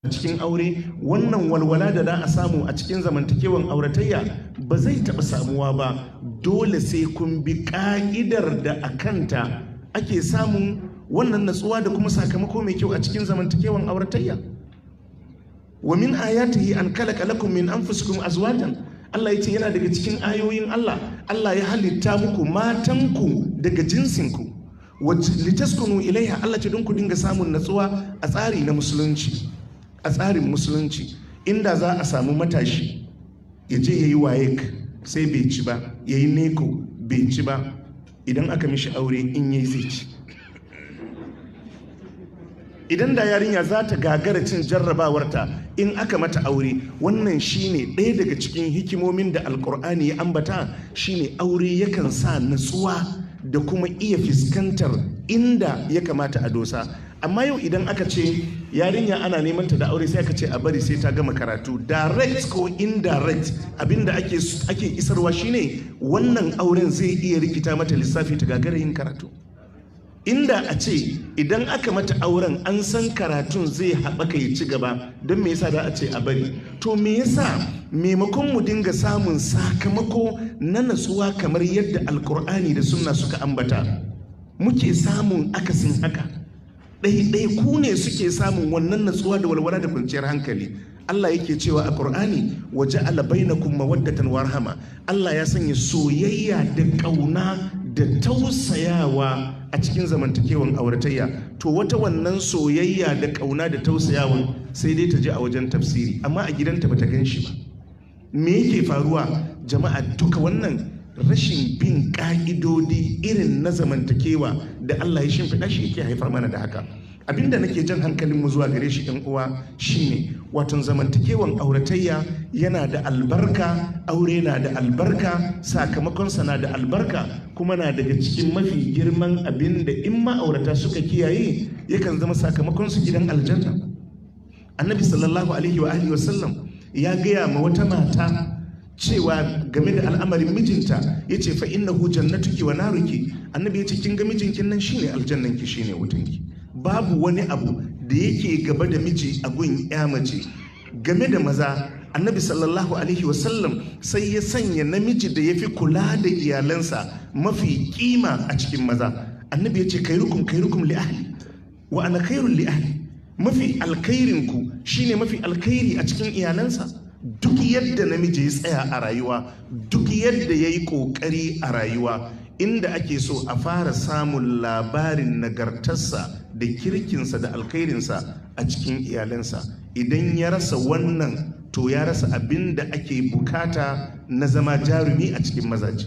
Cikin aure, wannan walwala da za a samu a cikin zamantakewan auratayya ba zai taɓa samuwa ba. Dole sai kun bi ƙa'idar da a kanta ake samun wannan natsuwa da kuma sakamako mai kyau a cikin zamantakewan auratayya. Wa min ayatihi an khalaqa lakum min anfusikum azwajan. Allah ya ce yana daga cikin ayoyin Allah, Allah ya halitta muku matanku daga jinsinku. Litaskunu ilaiha, Allah ce don ku dinga samun natsuwa a tsari na musulunci. A tsarin musulunci, inda za a samu matashi ya je ya yi WAEC sai bai ci ba, ya yi NECO bai ci ba, idan aka mishi aure in yi zai ci. Idan da yarinya za ta gagara cin jarrabawarta, in aka mata aure, wannan shine ɗaya daga cikin hikimomin da Alkur'ani ya ambata, shine aure yakan sa natsuwa da kuma iya fuskantar inda ya kamata a dosa. Amma yau idan aka ce yarinya ana neman ta da aure, sai aka ce a bari sai ta gama karatu, direct ko indirect abinda ake isarwa shine wannan auren zai iya rikita mata lissafi ta gagara yin karatu. Inda a ce idan aka mata auren an san karatun zai haɓaka ya ci gaba, don me yasa da a ce a bari? To me yasa maimakon mu dinga samun sakamako na natsuwa kamar yadda Alkur'ani da Sunna suka ambata, muke samun akasin haka? Ɗaiɗaiku ne suke samun wannan natsuwa da walwala da kwanciyar hankali. Allah yake cewa a Qur'ani: "Wa ja'ala bainakum mawaddatan wa rahama." Allah ya sanya soyayya da ƙauna da tausayawa a cikin zamantakewan auratayya. To wata wannan soyayya da ƙauna da tausayawan sai dai ta je a wajen tafsiri, amma a gidanta bata gan shi ba. Me yake faruwa, jama'a? Duka wannan rashin bin ƙa'idodi irin na zamantakewa da Allah ya shimfiɗa shi yake haifar mana da haka. Abinda nake jan hankalin mu zuwa gare shi, ɗan uwa, shine waton zamantakewan auratayya yana da albarka. Aure na da albarka, sakamakonsa na da albarka, kuma na daga cikin mafi girman abin da in ma'aurata suka kiyaye yakan zama sakamakonsu gidan aljanna. Annabi sallallahu alaihi wa alihi wasallam ya gaya ma wata mata cewa game da al'amarin mijinta, ya ce: "Fa innahu jannatuki wa naruki." Annabi ya ce: "Kin ga mijinkin nan shine aljannanki, shine wutanki." Babu wani abu da yake gaba da miji a gun ya mace. Game da maza, Annabi sallallahu alaihi wasallam sai ya sanya namiji da ya fi kula da iyalansa mafi kima a cikin maza. Annabi ya ce: "Khairukum khairukum li ahli wa ana khairun li ahli." Mafi alkhairinku shine mafi alkhairi a cikin iyalansa. Duk yadda namiji ya tsaya a rayuwa, duk yadda ya yi ƙoƙari a rayuwa, inda ake so a fara samun labarin nagartarsa da kirkinsa da alkhairinsa, a cikin iyalansa. Idan ya rasa wannan, to ya rasa abin da ake bukata na zama jarumi a cikin mazaje.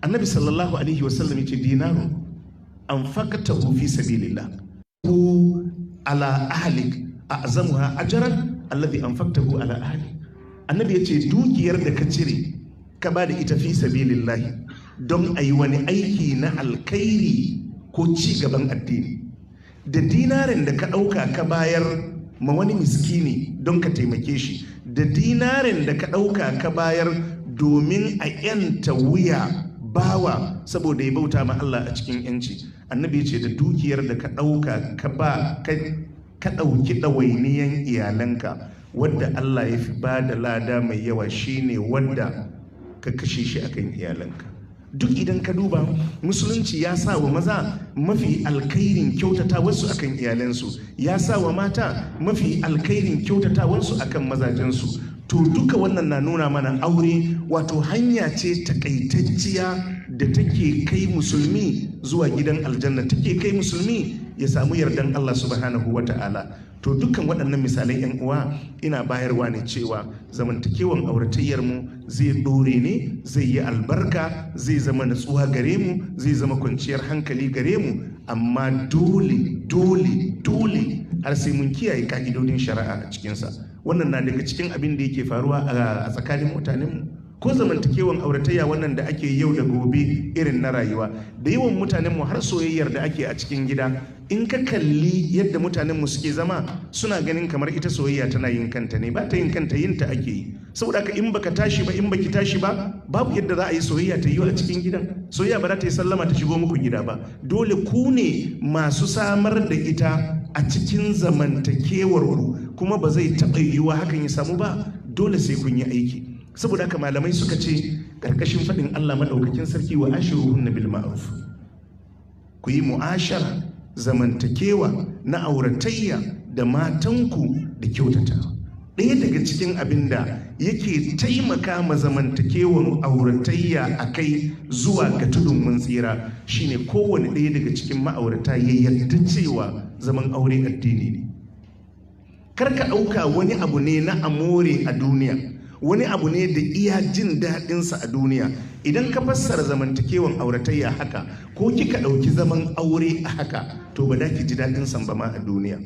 Annabi sallallahu alaihi wasallam ya ce: "Dinarun anfaqtahu fi sabilillah hu ala ahlik a'zamuha ajran alladhi anfaqtahu ala ahli." Annabi ya ce dukiyar da ka cire ka ba da ita fi sabilillahi don a yi wani aiki na alkhairi ko ci gaban addini, da dinarin da ka ɗauka ka bayar ma wani miskini don ka taimake shi, da dinarin da ka ɗauka ka bayar domin a 'yanta wuya bawa saboda ya bauta ma Allah a cikin 'yanci, Annabi ya ce da dukiyar da ka ɗauka ka ba ka ɗauki ɗawainiyan iyalanka, wadda Allah ya fi ba da lada mai yawa shine wadda ka kashe shi akan iyalanka. Duk idan ka duba, musulunci ya sa wa maza mafi alkhairin kyautatawarsu akan iyalansu, ya sa wa mata mafi alkhairin kyautatawarsu akan mazajensu. To duka wannan na nuna mana aure wato hanya ce takaitacciya da take kai musulmi zuwa gidan aljanna, take kai musulmi ya samu yardan Allah subhanahu wa ta'ala. To dukkan waɗannan misalai, yan uwa, ina bayarwa ne cewa zamantakewan auratayyar mu zai ɗore ne, zai yi albarka, zai zama natsuwa gare mu, zai zama kwanciyar hankali gare mu, amma dole, dole, dole har sai mun kiyaye ka'idodin shari'a a cikinsa. Wannan na daga cikin abin da yake faruwa a tsakanin mutanenmu, ko zamantakewan auratayya wannan da ake yau da gobe irin na rayuwa. Da yawan mutanenmu, har soyayyar da ake a cikin gida, in ka kalli yadda mutanenmu suke zama, suna ganin kamar ita soyayya tana yin kanta ne. Ba ta yin kanta, yin ta ake yi. Saboda haka in baka tashi ba, in baki tashi ba, babu yadda za a yi soyayya ta yi a cikin gidan. Soyayya ba za ta yi sallama ta shigo muku gida ba. Dole ku ne masu samar da ita. a cikin zamantakewarku, kuma ba zai taɓa yiwuwa hakan ya samu ba, dole sai kun yi aiki. Saboda haka malamai suka ce ƙarƙashin faɗin Allah maɗaukakin sarki wa ashiruhunna bil ma'ruf, ku yi mu'ashara, zamantakewa na auratayya da matanku da kyautata. Ɗaya daga cikin abin da yake taimaka ma zamantakewan auratayya a kai zuwa ga tudun mun tsira shine kowane ɗaya daga cikin ma'aurata ya yarda cewa zaman aure addini ne. Kar ka ɗauka wani abu ne na amore a duniya, wani abu ne da iya jin daɗinsa a duniya. Idan ka fassara zamantakewan auratayya haka, ko kika ɗauki zaman aure a haka, to ba da ki ji daɗinsa ba ma a duniya,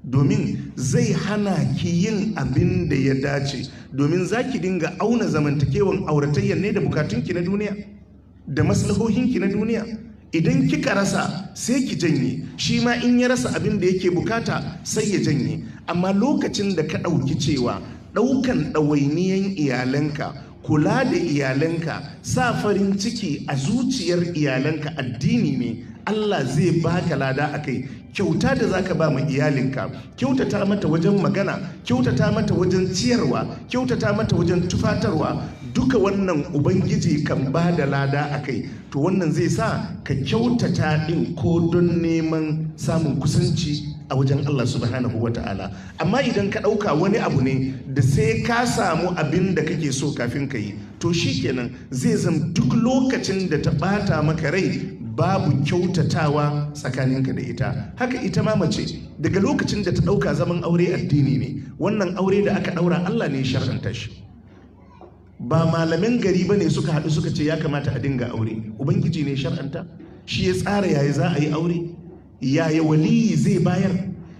domin zai hana ki yin abin da ya dace, domin za ki dinga auna zamantakewan auratayyan ne da bukatunki na duniya da maslahohinki na duniya. Idan kika rasa sai ki janye, shi ma in ya rasa abin da yake bukata sai ya janye. Amma lokacin da ka ɗauki cewa ɗaukan ɗawainiyan iyalanka, kula da iyalanka, sa farin ciki a zuciyar iyalanka addini ne, Allah zai baka lada a kai. Kyauta da zaka ba ma iyalinka, kyautata mata wajen magana, kyautata mata wajen ciyarwa, kyautata mata wajen tufatarwa, duka wannan Ubangiji kan ba da lada a kai. To wannan zai sa ka kyautata ɗin ko don neman samun kusanci a wajen Allah subhanahu wa ta'ala. Amma idan ka ɗauka wani abu ne da sai ka samu abin da kake so kafin ka yi, to shikenan zai zam duk lokacin da ta ɓata maka rai babu kyautatawa tsakaninka da ita. Haka ita ma mace daga lokacin da ta ɗauka zaman aure addini ne, wannan aure da aka ɗaura Allah ne ya shar'anta shi, ba malamin gari bane suka haɗu suka ce ya kamata a dinga aure. Ubangiji ne shar'anta shi, ya tsara yaya za a yi aure, yaya waliyi zai bayar,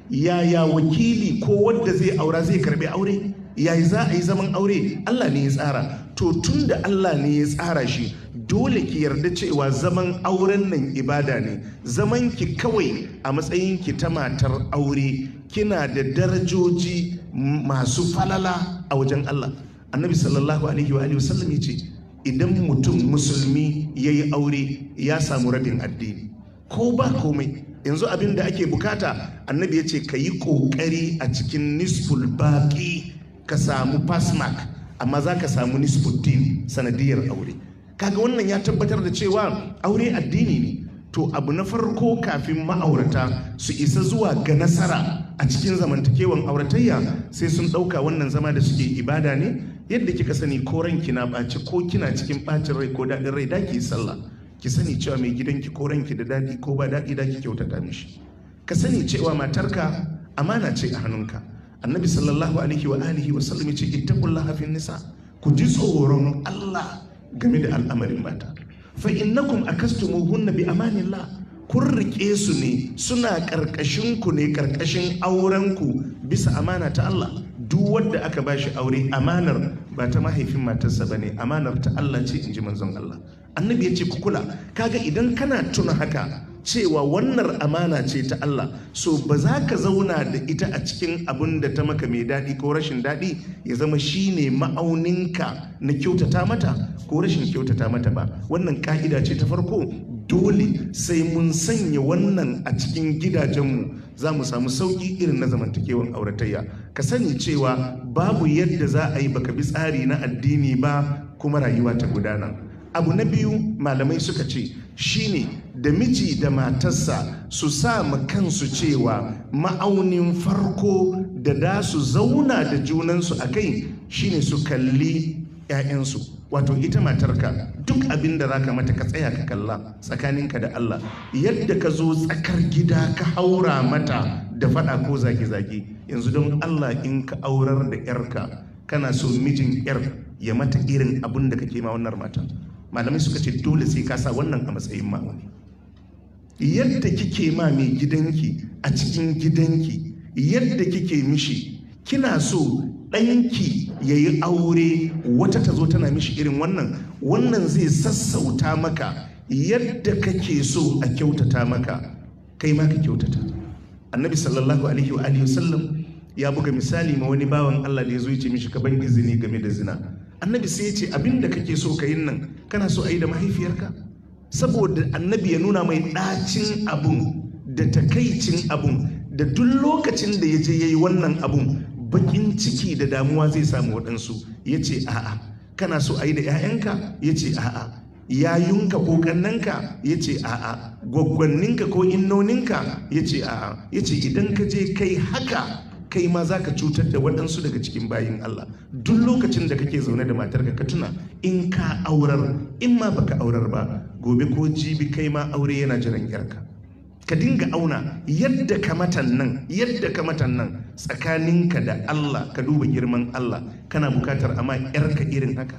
yaya wakili ko wadda zai aura zai karbi aure, yaya za a yi zaman aure, Allah ne ya tsara. To tun da Allah ne ya tsara shi, dole ki yarda cewa zaman auren nan ibada ne. Zaman ki kawai a matsayin ki ta matar aure, kina da darajoji masu falala a wajen Allah. Annabi sallallahu alaihi wa alihi wasallam yace idan mutum musulmi yayi aure ya samu rabin addini, ko ba komai. Yanzu abin da ake bukata, annabi ya ce ka yi kokari a cikin nisful baki ka samu pass mark, amma za ka samu nisful din sanadiyar aure. Kaga wannan ya tabbatar da cewa aure addini ne. To abu na farko kafin ma'aurata su isa zuwa ga nasara a cikin zamantakewan auratayya, sai sun ɗauka wannan zama da suke ibada ne. Yadda kika sani, ko ranki na ɓaci, ko kina cikin ɓacin rai ko daɗin rai, da ki yi sallah. Ki sani cewa mai gidanki, ko ranki da daɗi ko ba daɗi, da ki kyautata mishi. Ka sani cewa matarka amana ce a hannunka. Annabi sallallahu alaihi wa alihi wa sallam ya ce ittaqullaha fin nisa, ku ji tsoron Allah game da al'amarin mata. Fa innakum akastumuhunna bi amanillah, kun rike su ne, suna karkashin ku ne, karkashin auren ku bisa amana ta Allah. Duk wanda aka bashi aure, amanar ba ta mahaifin matarsa bane, amanar ta Allah ce, inji manzon Allah. Annabi ya ce ku kula. Kaga idan kana tuna haka cewa wannan amana ce ta Allah, so ba za ka zauna da ita a cikin abin da ta maka mai daɗi ko rashin daɗi ya zama shine ma'auninka na kyautata mata ko rashin kyautata mata ba. Wannan ka'ida ce ta farko. Dole sai mun sanya wannan a cikin gidajenmu, za mu samu sauƙi irin na zamantakewan auratayya. Ka sani cewa babu yadda za a yi baka bi tsari na addini ba kuma rayuwa ta gudana. Abu na biyu, malamai suka ce, shine da miji da matarsa su sa ma kansu cewa ma'aunin farko da da su zauna da junansu a kai shine su kalli 'ya'yansu. Wato ita matarka, duk abin da zaka mata ka tsaya ka kalla tsakaninka da Allah. Yadda ka zo tsakar gida ka haura mata da fada ko zage-zage, yanzu don Allah in ka aurar da 'yarka, kana so mijin 'yar ya mata irin abin da kake ma wannan mata? Malamai suka ce dole sai ka sa wannan a matsayin ma'auni. Yadda kike ma mai gidanki a cikin gidanki, yadda kike mishi, kina so ɗanki ya yi aure wata ta zo tana mishi irin wannan? Wannan zai sassauta maka. Yadda kake so a kyautata maka, kai ma ka kyautata. Annabi sallallahu alaihi wa alihi wasallam ya buga misali ma wani bawan Allah da ya zo ya ce mishi, ka ban izini game da zina. Annabi sai ya ce, abinda kake so ka yin nan, kana so a yi da mahaifiyarka? Saboda annabi ya nuna mai ɗacin abun da takaicin abun da da duk lokacin da ya je ya yi wannan abun bakin ciki da damuwa zai samu waɗansu. Ya ce a'a. Kana so a yi da 'ya'yanka? Ya ce a'a. Yayunka ko kannanka? Ya ce a'a. Gwaggwanninka ko innoninka? Ya ce a'a. Ya ce idan ka je kai haka, kai ma za ka cutar da waɗansu daga cikin bayin Allah. Duk lokacin da kake zaune da matarka, ka tuna in ka aurar, in ma baka aurar ba, gobe ko jibi kai ma aure yana jiran yarka. Ka dinga auna yadda ka matan nan, yadda ka matan nan, tsakaninka da Allah, ka duba girman Allah, kana bukatar amma yarka irin haka?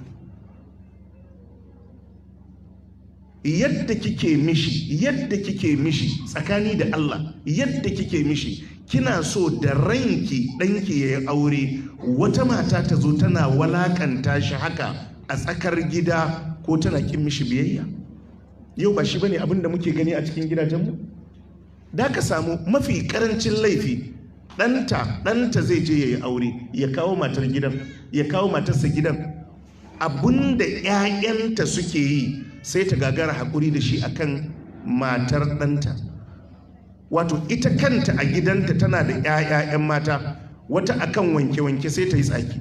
Yadda kike mishi, yadda kike mishi, tsakani da Allah, yadda kike mishi, kina so da ranki ɗanki ya yi aure wata mata ta zo tana walakanta shi haka a tsakar gida ko tana kin mishi biyayya? Yau ba shi bane abin da muke gani a cikin gidajenmu. Da ka samu mafi karancin laifi, ɗanta zai je ya yi aure, ya kawo matar gidan, ya kawo matarsa gidan, abinda 'ya'yanta suke yi sai ta gagara haƙuri da shi akan matar ɗanta. Wato ita kanta a gidanta tana da 'ya'ya'yan mata, wata akan wanke-wanke sai ta yi tsaki,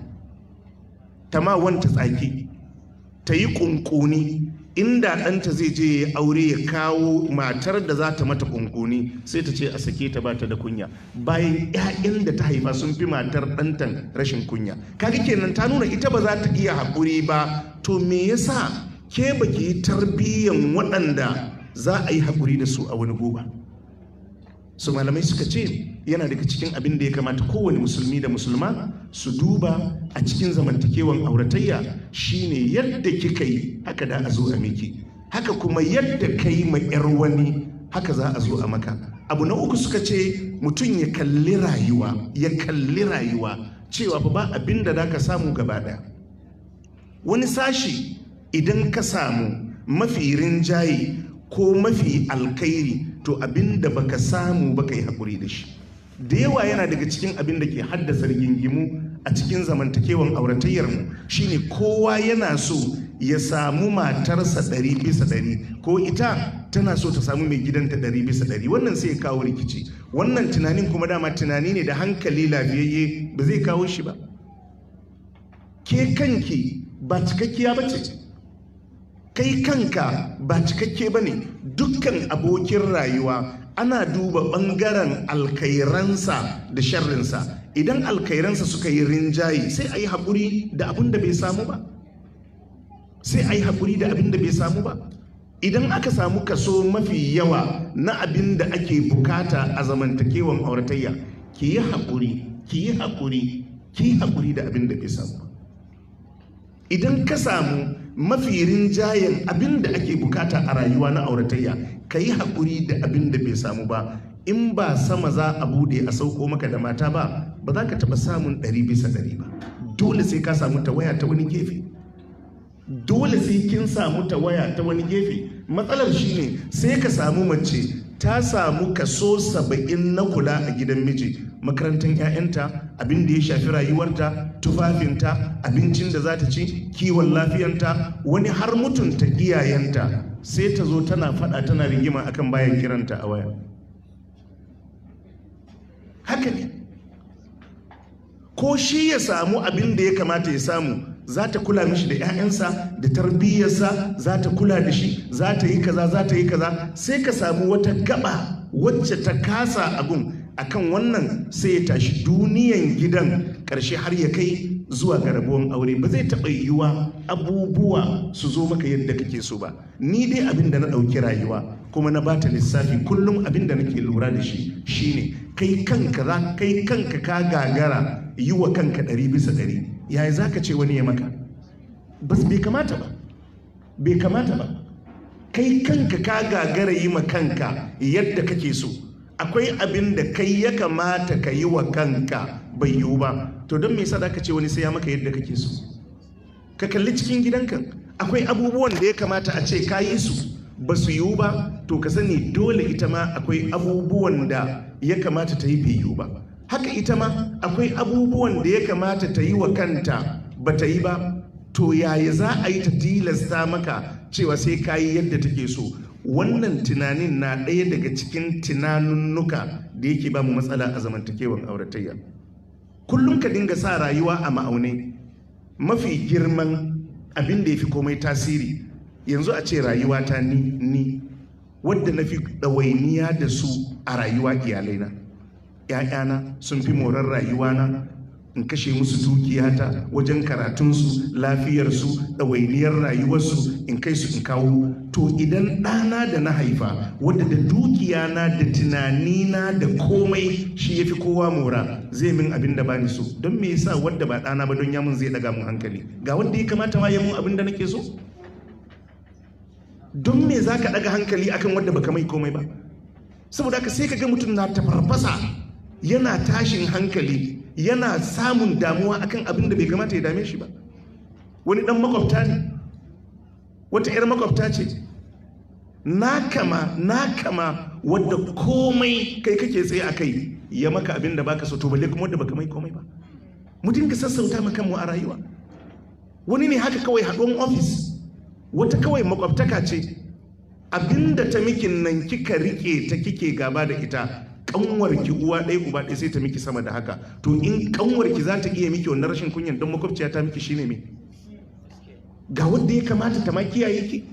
ta ma wanta tsaki, ta yi ƙunƙuni. Inda ɗanta zai je ya aure ya kawo matar da za ta mata ƙunƙuni, sai ta ce a sake ta, ba ta da kunya, bayan 'ya'yan da ta haifa sun fi matar ɗantan rashin kunya. Kaga kenan ta nuna ita ba za ta iya haƙuri ba. To me yasa ke baki yi tarbiyyan waɗanda za a yi haƙuri da su a wani goba? Su malamai suka ce yana daga cikin abin da ya kamata kowane musulmi da musulma su duba a cikin zamantakewan auratayya shine yadda kika yi haka da a zo a miki, haka kuma yadda ka yi ma 'yar wani haka za a zo a maka. Abu na uku suka ce mutum ya kalli rayuwa, ya kalli rayuwa cewa fa ba abin da za ka samu gaba ɗaya. Wani sashi idan ka samu mafi rinjaye ko mafi alkhairi, to abin da baka samu baka yi haƙuri da shi. Da yawa yana daga cikin abin da ke haddasa rigingimu a cikin zamantakewan auratayyarmu shine kowa yana so ya samu matarsa 100%, ko ita tana so ta samu mai gidanta 100%. Wannan sai ya kawo rikici. Wannan tunanin kuma dama tunani ne da hankali lafiyayye ba zai kawo shi ba. Ke kanki ba cikakkiya ba ce, kai kanka ba cikakke ba ne. Dukkan abokin rayuwa ana duba ɓangaren alkhairansa da sharrinsa. Idan alkhairansa suka yi rinjaye, sai a yi haƙuri da abin da bai samu ba, sai a yi haƙuri da abin da bai samu ba. Idan aka samu kaso mafi yawa na abin da ake bukata a zamantakewan auratayya, ki yi haƙuri, ki yi haƙuri, ki yi haƙuri da abin da bai samu ba. Idan ka samu mafi rinjayen abin da ake bukata a rayuwa na auratayya, ka yi haƙuri da abin da bai samu ba. In ba sama za a bude a sauko maka da mata ba, ba za ka taɓa samun 100% ba. Dole sai ka samu tawaya ta wani gefe, dole sai kin samu tawaya ta wani gefe. Matsalar shine sai ka samu mace ta samu kaso 70 na kula a gidan miji, makarantar 'ya'yanta, abin da ya shafi rayuwarta, tufafinta, abincin da za ta ci, kiwon lafiyanta, wani har mutunta iyayenta, sai ta zo tana fada tana rigima akan bayan kiranta a waya. Haka ne ko shi ya samu abin da ya kamata ya samu, za ta kula mishi da 'ya'yansa da tarbiyyarsa, za ta kula da shi, za ta yi kaza, za ta yi kaza. Sai ka samu wata gaba wacce ta kasa abun akan wannan, sai ya tashi duniyan gidan, ƙarshe har ya kai zuwa ga rabuwan aure. Ba zai taɓa yiwuwa abubuwa su zo maka yadda kake so ba. Ni dai abin da na ɗauki rayuwa kuma na bata lissafi kullum, abin da nake lura da shi shine kai kanka za kai kanka ka gagara yi wa kanka 100%, yaya za ka ce wani ya maka? Bas bai kamata ba, bai kamata ba. Kai kanka ka gagara yi ma kanka yadda kake so. Akwai abin da kai ya kamata ka yi wa kanka bai yiwu ba, to don me yasa za ka ce wani sai ya maka yadda kake so? Ka kalli cikin gidanka, akwai abubuwan da ya kamata a ce ka yi su ba su yiwu ba, to ka sani dole ita ma akwai abubuwan da ya kamata ta yi bai yiwu ba. Haka ita ma akwai abubuwan da ya kamata ta yi wa kanta ba ta yi ba. To yaya za a yi ta tilasta maka cewa sai ka yi yadda take so? Wannan tunanin na ɗaya daga cikin tunanunnuka da yake ba mu matsala a zamantakewan auratayya. Kullum ka dinga sa rayuwa a ma'aunai. Mafi girman abin da ya fi komai tasiri yanzu a ce rayuwa ta ni wadda na fi ɗawainiya da su a rayuwa, iyalaina, ‘ya'yana sun fi morar rayuwana, in kashe musu dukiyata wajen karatunsu, lafiyarsu, ɗawainiyar rayuwarsu, in kai su in kawo. To idan ɗana da na haifa, wadda da dukiyana da tunanina da komai shi ya fi kowa mora, zai min abin da bani so, don me yasa wadda ba ɗana ba, don ya mun zai ɗaga mun hankali? Ga wanda ya kamata ma ya mun abin da nake so. Don me za ka ɗaga hankali akan wadda baka mai komai ba? Saboda haka sai ka ga mutum na tafarfasa, yana tashin hankali, yana samun damuwa akan abin da bai kamata ya dame shi ba. Wani dan makwabta ne, wata 'yar makwabta ce, na kama wadda komai kai kake tsaye a kai, ya maka abin da baka so, to balle kuma wadda baka mai komai ba. Mu dinga sassauta ma kanmu a rayuwa. Wani ne haka kawai haɗuwan ofis, wata kawai makwabtaka ce, abinda ta mikin nan kika rike ta kike gaba da ita, kanwarki uwa ɗaya uba ɗaya sai ta miki sama da haka. To in kanwarki za ta iya miki wannan rashin kunyan, don makwabciya ta miki, shine me? Ga wanda ya kamata ta ma kiyaye ki.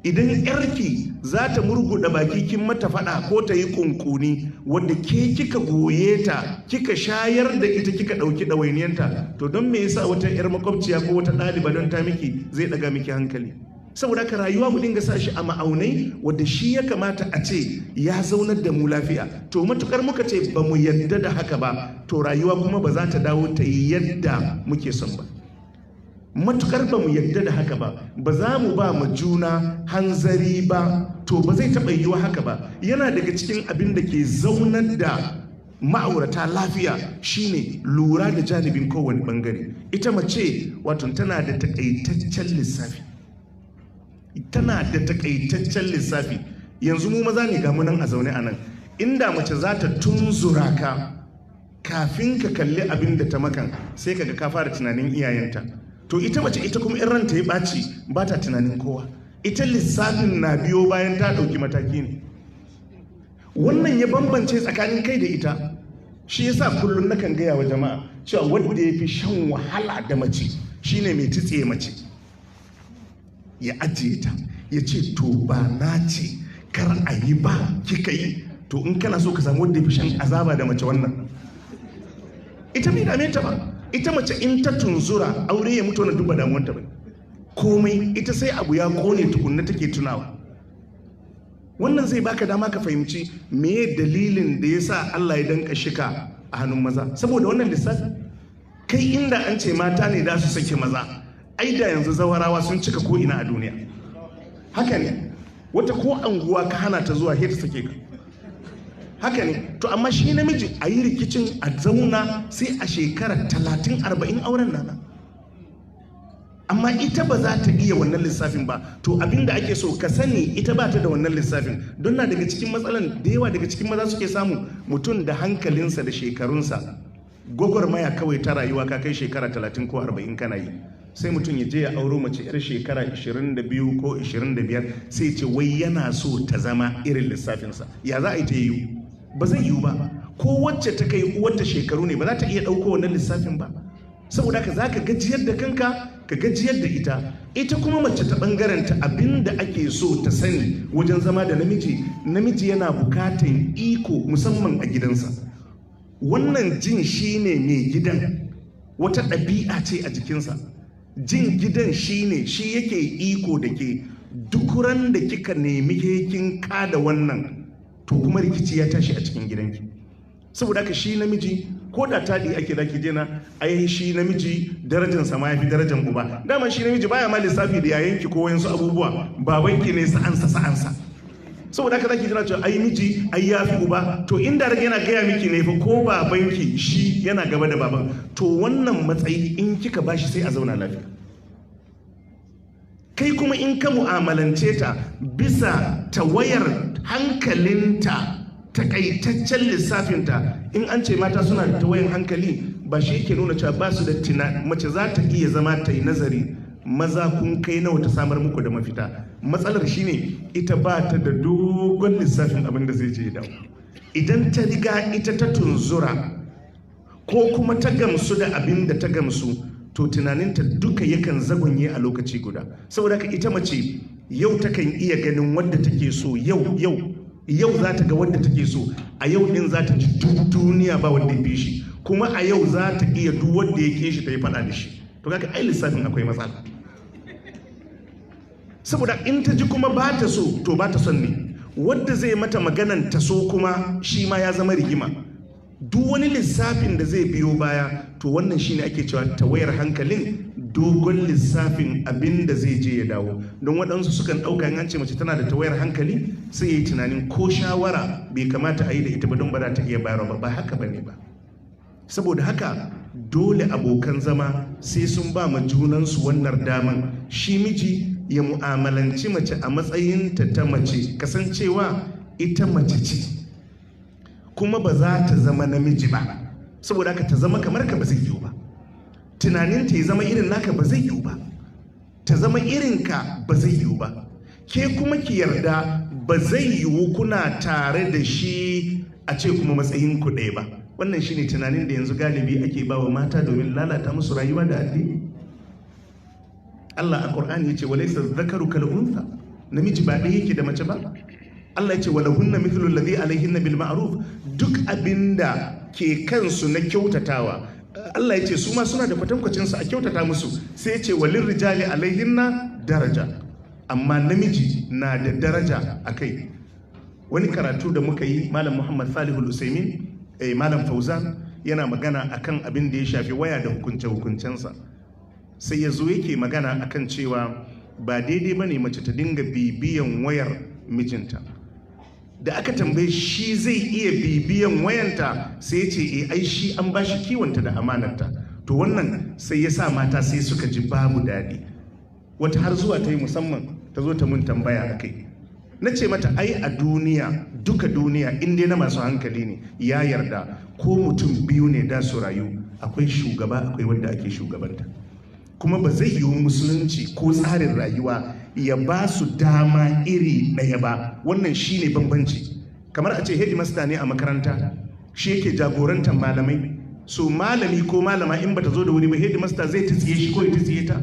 Idan yarki za ta murguɗa baki kin mata faɗa ko ta yi kunkuni, wadda ke kika goye ta, kika shayar da ita, kika ɗauki ɗawainiyanta, to don me yasa wata yar makwabciya ko wata ɗaliba don ta miki zai ɗaga miki hankali? Saboda haka rayuwa mu dinga sa shi a ma'aunai wadda shi ya kamata a ce ya zaunar da mu lafiya. To matukar muka ce ba mu yadda da haka ba, to rayuwa kuma ba za ta dawo ta yi yadda muke son ba. Matukar ba mu yadda da haka ba, ba za mu ba mu juna hanzari ba, to ba zai taɓa yiwuwa haka ba. Yana daga cikin abin da ke zaunar da ma'aurata lafiya shine lura da janibin kowane bangare. Ita mace wato tana da takaitaccen lissafi, tana da takaitaccen lissafi. Yanzu mu maza ne ga mu nan a zaune a nan, inda mace za ta tunzura ka, kafin ka kalli abin da ta makan sai kaga ka fara tunanin iyayenta. To ita mace, ita kuma in ranta ya ɓaci, ba ta tunanin kowa. Ita lissafin na biyo bayan ta ɗauki mataki ne. Wannan ya bambance tsakanin kai da ita. Shi yasa kullum nakan gaya wa jama'a cewa wanda ya fi shan wahala da mace shine mai tutse mace, ya ajiye ta, ya ce, "To ba na ce kar a yi ba, kika yi." To in kana so ka samu wanda ya fi shan azaba da mace, wannan. Ita bai dame ta ba. Ita mace in ta tunzura, aure ya mutu, wannan duk ba damuwanta ba. Komai ita sai abu ya kone tukunna take tunawa. Wannan zai baka dama ka fahimci me dalilin da ya sa Allah ya danka shika a hannun maza, saboda wannan lissafi. Kai, inda an ce mata ne da su sake maza, ai da yanzu zawarawa sun cika ko ina a duniya. Haka ne, wata ko anguwa ka hana ta zuwa, ta sake ka. Haka ne. To amma shi namiji, a yi rikicin, a zauna, sai a shekara 30, 40 auren nana. Amma ita ba za ta iya wannan lissafin ba. To abinda ake so ka sani, ita ba ta da wannan lissafin. Don na daga cikin matsalan da yawa daga cikin maza suke samu, mutum da hankalinsa da shekarunsa, gwagwarmaya kawai ta rayuwa, ka kai shekara 30 ko 40 kana yi, sai mutum ya je ya auro mace yar shekara 22 ko 25, sai ce wai yana so ta zama irin lissafinsa. Ya za a yi ta yiwu? Ba zai yiwu ba. Ko wacce ta kai uwarta shekaru ne, ba za ta iya ɗauko wannan lissafin ba. Saboda haka za ka gajiyar da kanka, ka gajiyar da ita. Ita kuma mace ta ɓangaren ta, abinda ake so ta sani wajen zama da namiji, namiji yana bukatan iko, musamman a gidansa. Wannan jin shine mai gidan, wata ɗabi'a ce a jikinsa. Jin gidan shine shi yake iko da ke. Duk ran da kika nemi kin kada wannan, to kuma rikici ya tashi a cikin gidanki. Saboda haka shi namiji, ko da taɗi ake zaki jena, ai shi namiji darajar ma yafi darajar uba. Dama shi namiji baya ma lissafi da yayanki ko wayansu abubuwa, babanki ne sa'ansa sa'ansa. Saboda haka zaki jira cewa ai miji ai yafi uba. To inda rage yana gaya miki ne fa, ko babanki shi yana gaba da baban. To wannan matsayi in kika bashi, sai a zauna lafiya. Kai kuma in ka mu'amalance ta bisa tawayar hankalinta, takaitaccen lissafinta, in an ce mata suna da tawayan hankali, ba shi yake nuna cewa ba su da tuna. Mace za ta iya zama ta yi nazari, maza kun kai nawa, ta samar muku da mafita. Matsalar shine ita ba ta da dogon lissafin abin da zai je dawo. Idan ta riga ita ta tunzura ko kuma ta gamsu da abin da ta gamsu, to tunaninta duka yakan zagonye a lokaci guda. Saboda haka ita mace yau takan iya ganin wadda take so, yau yau yau za ta ga wadda take so, a yau din za ta ji duk duniya ba wanda ya fi shi, kuma a yau za ta iya duk wanda ya ke shi ta yi faɗa da shi. To kaga ai lissafin akwai matsala. Saboda in ta ji kuma ba ta so, to ba ta son ne. Wadda zai mata maganan ta so kuma shi ma ya zama rigima. Duk wani lissafin da zai biyo baya, to wannan shine ake cewa tawayar hankalin, dogon lissafin abin da zai je ya dawo. Don waɗansu sukan ɗauka in an ce mace tana da tawayar hankali, sai ya yi tunanin ko shawara bai kamata a yi da ita ba don ba za ta iya bayarwa ba. Ba haka ba ne ba. Saboda haka dole abokan zama sai sun ba ma junansu wannan daman. Shi miji ya mu'amalanci mace a matsayinta ta mace, kasancewa ita mace ce, kuma ba za ta zama namiji ba. Saboda haka ta zama kamar ka ba zai yiwu ba, tunaninta ya zama irin naka ba zai yiwu ba, ta zama irinka ba zai yiwu ba. Ke kuma ki yarda ba zai yiwu kuna tare da shi a ce kuma matsayin ku ɗaya ba. Wannan shine tunanin da yanzu galibi ake ba wa mata domin lalata musu rayuwa da addini. Allah a Qur'ani yace walaysa dhakaru kal untha, namiji ba ɗaya yake da mace ba. Allah yace walahunna mithlu alladhi alayhinna bil ma'ruf, duk abinda ke kansu na kyautatawa Allah yace su ma suna da kwatankwacin su a kyautata musu. Sai yace walil rijali alayhinna daraja, amma namiji na da daraja akai. Wani karatu da muka yi, Malam Muhammad Salihul Usaimin, Malam Fauzan yana magana akan abin da ya shafi waya da hukunce-hukuncensa. Sai ya zo yake magana akan cewa ba daidai ba ne mace ta dinga bibiyan wayar mijinta. Da aka tambaye shi zai iya bibiyan wayanta, sai ya ce ai shi an ba shi kiwonta da amanarta. To wannan sai ya sa mata sai suka ji babu daɗi. Wata har zuwa ta yi musamman ta zo ta mun tambaya a kai. Na ce mata ai a duniya duka duniya in dai na masu hankali ne ya yarda ko mutum biyu ne da su rayu, akwai shugaba akwai wanda ake shugabanta. Kuma ba zai yiwu musulunci ko tsarin rayuwa ya ba su dama iri ɗaya ba. Wannan shine bambanci. Kamar a ce headmaster ne a makaranta, shi yake jagorantar malamai. So malami ko malama in bata zo da wuri ba, headmaster zai tsiye shi ko ya tsiye ta,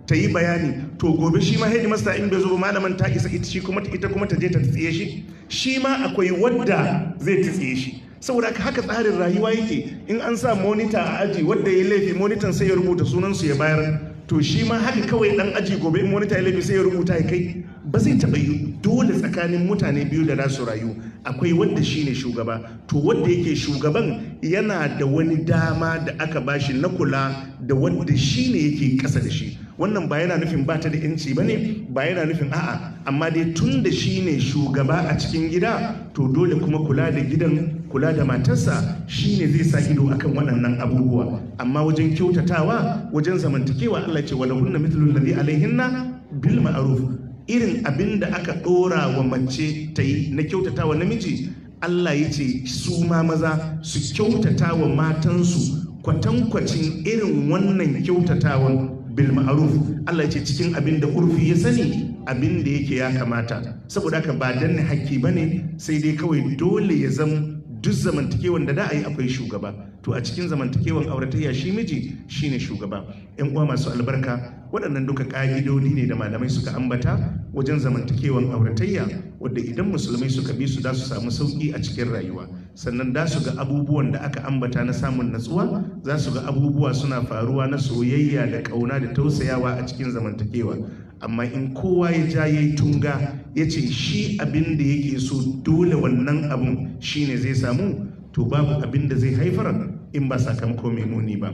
ta yi bayani. To gobe shi ma headmaster in bai zo ba, malaman ta isa ita, shi kuma ita kuma ta je ta tsiye shi. Shi ma akwai wadda zai tsiye shi. Saboda haka tsarin rayuwa yake. In an sa monitor a aji, wadda ya laifi monitor sai ya rubuta sunansu ya bayar. To shi ma haka kawai dan aji gobe in monitor ya laifi sai ya rubuta ya kai. Ba zai taɓa yi. Dole tsakanin mutane biyu da za su rayu akwai wadda shine shugaba. To wadda yake shugaban yana da wani dama da aka bashi na kula da wadda shine yake ƙasa da shi. Wannan ba yana nufin ba ta da yanci ba ne, ba yana nufin a'a, amma dai tun da shine shugaba a cikin gida, to dole kuma kula da gidan, kula da matarsa shine zai sa ido akan waɗannan abubuwa. Amma wajen kyautatawa, wajen zamantakewa, Allah ce walahunna mithlu alladhi alaihinna bil ma'ruf. Irin abin da aka ɗora wa mace ta yi na kyautatawa namiji, Allah ya ce su ma maza su kyautata wa matansu kwatankwacin irin wannan kyautatawan bil ma'ruf. Allah ya ce cikin abin da urfi ya sani, abin da yake ya kamata. Saboda haka ba danne hakki bane, sai dai kawai dole ya zama duk zamantakewan da da a yi akwai shugaba. To a cikin zamantakewan auratayya shi miji shine shugaba. Yan uwa masu albarka, waɗannan duka ƙa'idodi ne da malamai suka ambata wajen zamantakewan auratayya, wadda idan musulmai suka bi su da su samu sauƙi a cikin rayuwa. Sannan da su ga abubuwan da aka ambata na samun natsuwa, za su ga abubuwa suna faruwa na soyayya da ƙauna da tausayawa a cikin zamantakewa. Amma in kowa ya ja yayi tunga ya ce shi abin da yake so dole wannan abun shine zai samu, to babu abin da zai haifar in ba sakamako mai muni ba.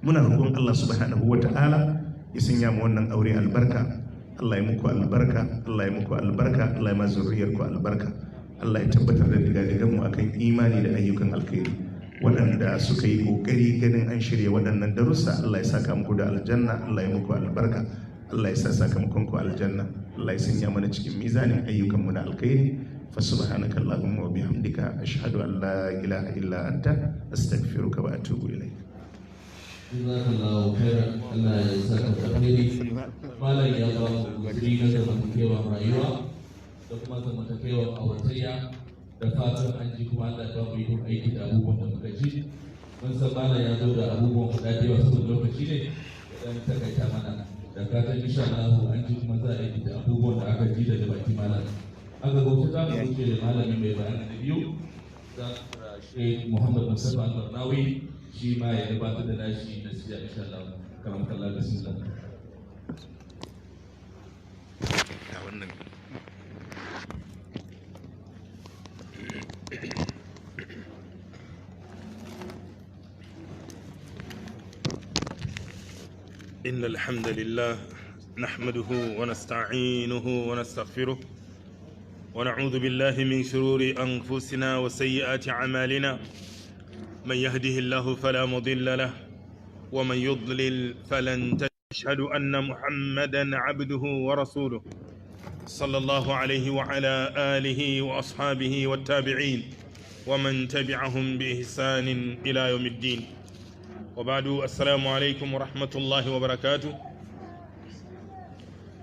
Muna roƙon Allah subhanahu wata'ala ya sanya mu wannan aure albarka. Allah ya muku albarka, Allah ya muku albarka, Allah ya ma zuriyar ku albarka. Allah ya tabbatar da digadigan mu akan imani da ayyukan alkhairi. Waɗanda suka yi ƙoƙari ganin an shirya waɗannan darussa, Allah ya saka muku da aljanna, Allah ya muku albarka, Allah ya sa sakamakon ku aljanna, Allah ya sanya mana cikin mizanin ayyukan mu na alkhairi. Fa subhanaka allahumma wa bihamdika ashhadu an la ilaha illa anta astaghfiruka wa atubu ilaik. Jazakallahu khairan, Allah ya saka alkhairi. Malam ya ba mu guzuri na zamantakewar rayuwa da kuma zamantakewar auratayya. Da fatan an ji, kuma Allah ya ba mu ikon aiki da abubuwan da muka ji. Mun san malam ya zo da abubuwan guda da yawa, saboda lokaci ne ya dan takaita mana. Da fatan insha Allah an ji, kuma za a aiki da abubuwan da aka ji daga baki malam. A gaggauce za mu wuce da malami mai bayani na biyu. Za mu kira Sheikh Muhammad Mustapha Al-Barnawi, shi ma ya gabatar da nashi nasiha insha Allah. Karam kallah, bismillah. Ga wannan. إن الحمد لله نحمده ونستعينه ونستغفره، ونعوذ بالله من شرور أنفسنا وسيئات أعمالنا. من يهده الله فلا مضل له، ومن يضلل فلن تشهد أن محمدا عبده ورسوله، صلى الله عليه وعلى آله وأصحابه والتابعين ومن تبعهم بإحسان إلى يوم الدين، وبعد، السلام عليكم ورحمة الله وبركاته.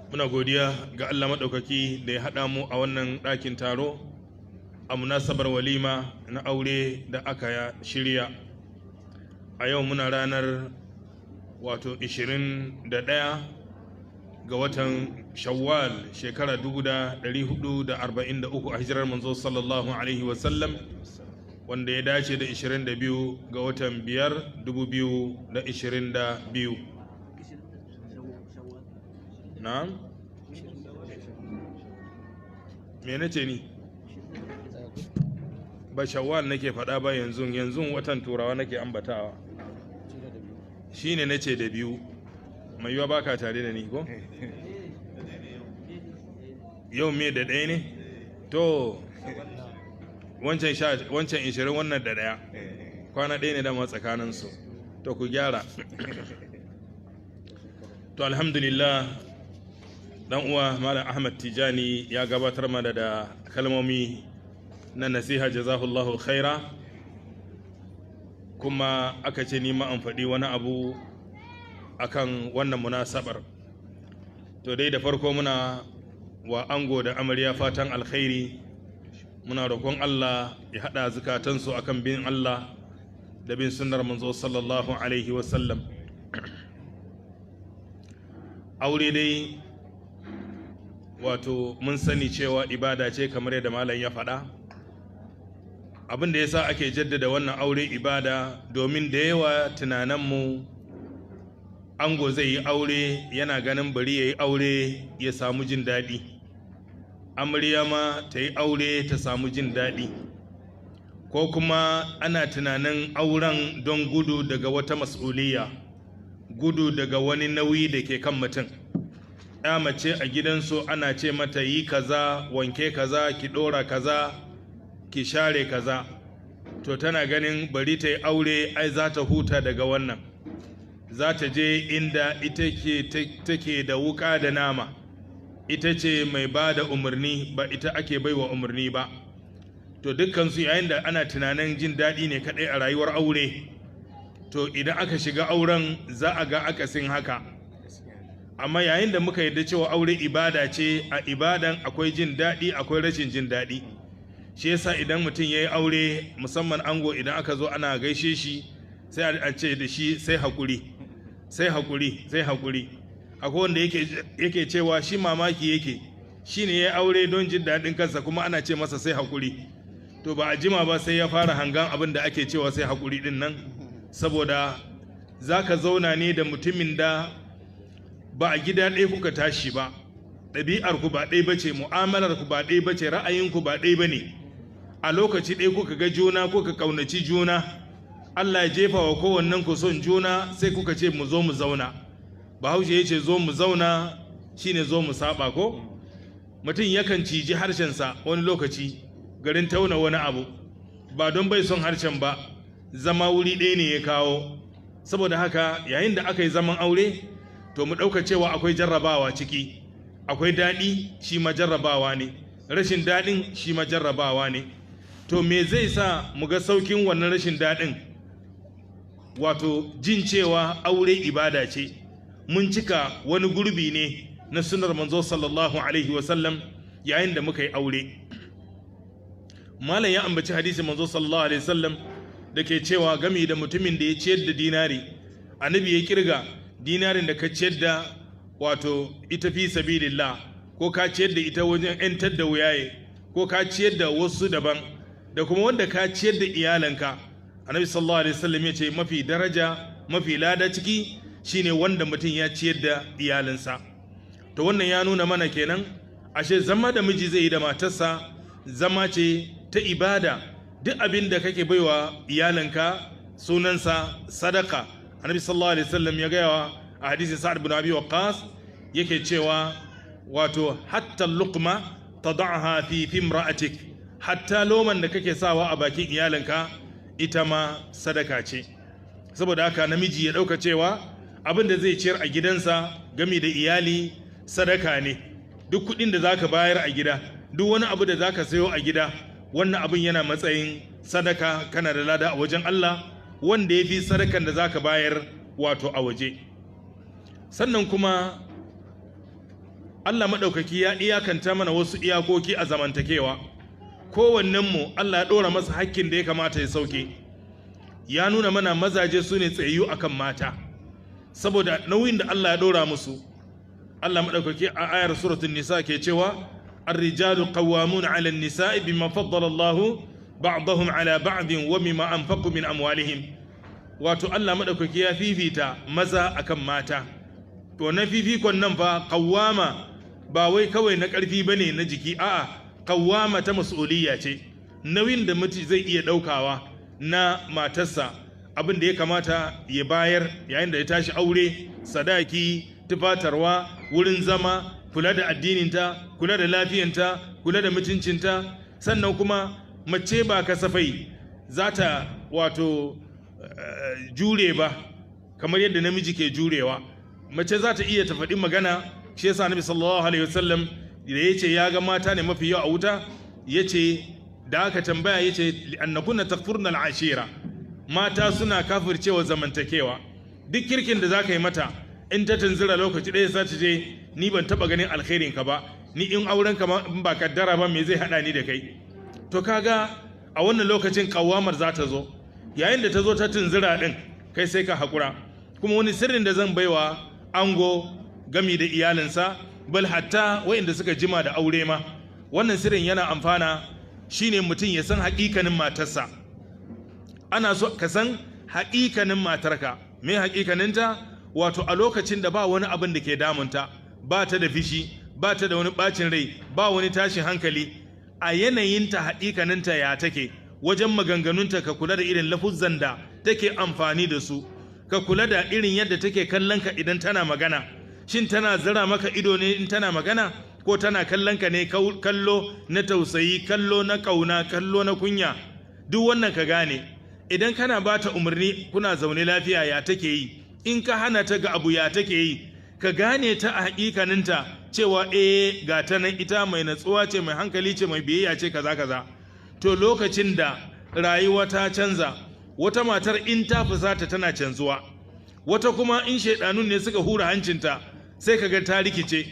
Muna godiya ga Allah maɗaukaki da ya haɗa mu a wannan ɗakin taro a munasabar walima na aure da aka shirya a yau. Muna ranar wato 21 ga watan Shawwal, shekara 1443 a hijirar manzo sallallahu alaihi wasallam, wanda ya dace da 22 ga watan 5, 2022. Na'am, me nace ni? Ba Shawwal nake faɗa ba yanzu. Yanzu watan Turawa nake ambatawa, shine nace da biyu. Mai yiwa baka tare da ni ko yau? Me da ɗaya ne? To, wancan wancan 20, wannan da ɗaya, kwana ɗaya ne dama tsakaninsu. To, ku gyara. To, alhamdulillah, dan uwa Malam Ahmad Tijani ya gabatar mana da kalmomi na nasiha, jazahullahu khaira. Kuma aka ce ni ma an faɗi wani abu akan wannan munasabar. To dai, da farko muna wa ango da amarya fatan alkhairi. Muna roƙon Allah ya haɗa zukatansu akan bin Allah da bin sunnar manzo sallallahu alaihi wasallam. Aure dai, wato mun sani cewa ibada ce, kamar yadda malam ya faɗa. Abin da yasa ake jaddada wannan aure ibada, domin da yawa tunaninmu, ango zai yi aure yana ganin bari ya yi aure ya samu jin daɗi, amarya ma ta yi aure ta samu jin daɗi, ko kuma ana tunanin auren don gudu daga wata mas'uliya, gudu daga wani nauyi da ke kan mutum. Ya mace a gidansu ana ce mata yi kaza, wanke kaza, ki ɗora kaza, ki share kaza. To, tana ganin bari ta yi aure, ai za ta huta daga wannan, za ta je inda ita ke take da wuka da nama, ita ce mai ba da umarni, ba ita ake baiwa umarni ba. To, dukkansu yayin da ana tunanin jin daɗi ne kaɗai a rayuwar aure, to idan aka shiga auren za a ga akasin haka. Amma yayin da muka yarda cewa aure ibada ce, a ibadan akwai jin daɗi, akwai rashin jin daɗi. Shi yasa idan mutum ya yi aure, musamman ango, idan aka zo ana gaishe shi, sai a ce da shi sai haƙuri, sai haƙuri, sai haƙuri. Akwai wanda yake cewa shi mamaki yake, shi ne ya aure don jin daɗin kansa, kuma ana ce masa sai haƙuri. To, ba a jima ba sai ya fara hangan abin da ake cewa sai haƙuri ɗin nan, saboda za ka zauna ne da mutumin da ba a gida ɗaya kuka tashi ba, ɗabi'ar ku ba ɗaya bace, mu'amalar ku ba ɗaya bace, ra'ayinku ba ɗaya bane. A lokaci ɗaya kuka ga juna, kuka kaunaci juna, Allah ya jefa wa kowannen ku son juna, sai kuka ce mu zo mu zauna. Bahaushe ya ce zo mu zauna shine zo mu saba. Ko mutum yakan ciji harshensa wani lokaci garin tauna wani abu, ba don bai son harshen ba, zama wuri ɗaya ne ya kawo. Saboda haka yayin da aka yi zaman aure, to mu ɗauka cewa akwai jarrabawa ciki. Akwai daɗi, shi ma jarrabawa ne, rashin daɗin shi ma jarrabawa ne. To, me zai sa mu ga saukin wannan rashin daɗin? Wato jin cewa aure ibada ce, mun cika wani gurbi ne na sunar manzo sallallahu alaihi wasallam yayin da muka yi aure. Malam ya ambaci hadisi manzo sallallahu alaihi wasallam da ke cewa gami da mutumin da ya ciyar da dinari, annabi ya kirga dinarin da ka ciyar da wato ita fi sabilillah, ko ka ciyar da ita wajen yantar da wuyaye, ko ka ciyar da wasu daban, da kuma wanda ka ciyar da iyalanka. Annabi sallallahu alaihi wasallam ya ce mafi daraja, mafi lada ciki shine wanda mutum ya ciyar da iyalinsa. To wannan ya nuna mana kenan ashe zama da miji zai yi da matarsa zama ce ta ibada. Duk abin da kake baiwa iyalinka sunansa sadaka. Annabi sallallahu alaihi wasallam ya gaya wa a hadisi Sa'ad bin Abi Waqqas yake cewa wato hatta luqma tad'aha fi imra'atik, hatta loman da kake sawa a bakin iyalinka ita ma sadaka ce. Saboda haka namiji ya dauka cewa abin da zai ciyar a gidansa gami da iyali sadaka ne. Duk kudin da zaka bayar a gida, duk wani abu da zaka sayo a gida, wannan abin yana matsayin sadaka, kana da lada a wajen Allah wanda ya fi sadakan da zaka bayar wato a waje. Sannan kuma Allah maɗaukaki ya iyakanta mana wasu iyakoki a zamantakewa. Kowannenmu Allah ya ɗora masa hakkin da ya kamata ya sauke. Ya nuna mana mazaje su ne tsayayyu akan mata saboda nauyin da Allah ya ɗora musu. Allah maɗaukaki a ayar suratul nisa ke cewa ar-rijalu qawwamun 'ala an-nisa'i bima faddala Allahu ba'dahum 'ala ba'din wa bima anfaqu min amwalihim. Wato Allah maɗaukaki ya fifita maza akan mata. To na fifikon nan fa qawwama ba wai kawai na ƙarfi bane na jiki, a'a, qawwama ta mas'uliyya ce, nauyin da miji zai iya ɗaukawa na matarsa, abin da ya kamata ya bayar yayin da ya tashi aure, sadaki, tufatarwa, wurin zama, kula da addininta, kula da lafiyanta, kula da mutuncinta. Sannan kuma mace ba kasafai za ta wato jure ba kamar yadda namiji ke jurewa. Mace za ta iya ta faɗi magana. Shi yasa Annabi sallallahu alaihi wasallam da yace ya ga mata ne mafi yawa a wuta, yace da aka tambaya yace annakunna takfurna al'ashira, mata suna kafircewa zamantakewa. Duk kirkin da zaka yi mata in ta tunzura lokaci ɗaya za ta je ni ban taɓa ganin alkhairin ka ba, ni in auren ka in ba kaddara ba me zai haɗa ni da kai. To kaga a wannan lokacin kawamar za ta zo. Yayin da ta zo ta tunzura ɗin, kai sai ka haƙura. Kuma wani sirrin da zan baiwa ango gami da iyalinsa, bal hatta waɗanda suka jima da aure ma, wannan sirrin yana amfana, shine mutum ya san haƙiƙanin matarsa. Ana so ka san haƙiƙanin matarka. Me haƙiƙaninta? Wato a lokacin da ba wani abin da ke damunta, ba ta da fishi, ba ta da wani bacin rai, ba wani tashin hankali, a yanayinta haƙiƙaninta ya take, wajen maganganunta ka kula da irin lafuzzan da take amfani da su, ka kula da irin yadda take kallon ka idan tana magana. Shin tana zira maka ido ne in tana magana, ko tana kallon ka ne kallo na tausayi, kallo na kauna, kallo na kunya? Duk wannan ka gane. Idan kana ba ta umarni kuna zaune lafiya ya take yi, in ka hana ta ga abu ya take yi, ka gane ta a hakikaninta cewa eh ga ta nan ita mai natsuwa ce, mai hankali ce, mai biyayya ce, kaza kaza. To lokacin da rayuwa ta canza, wata matar in ta fusata tana canzuwa, wata kuma in shaidanun ne suka hura hancinta sai kaga ta rikice.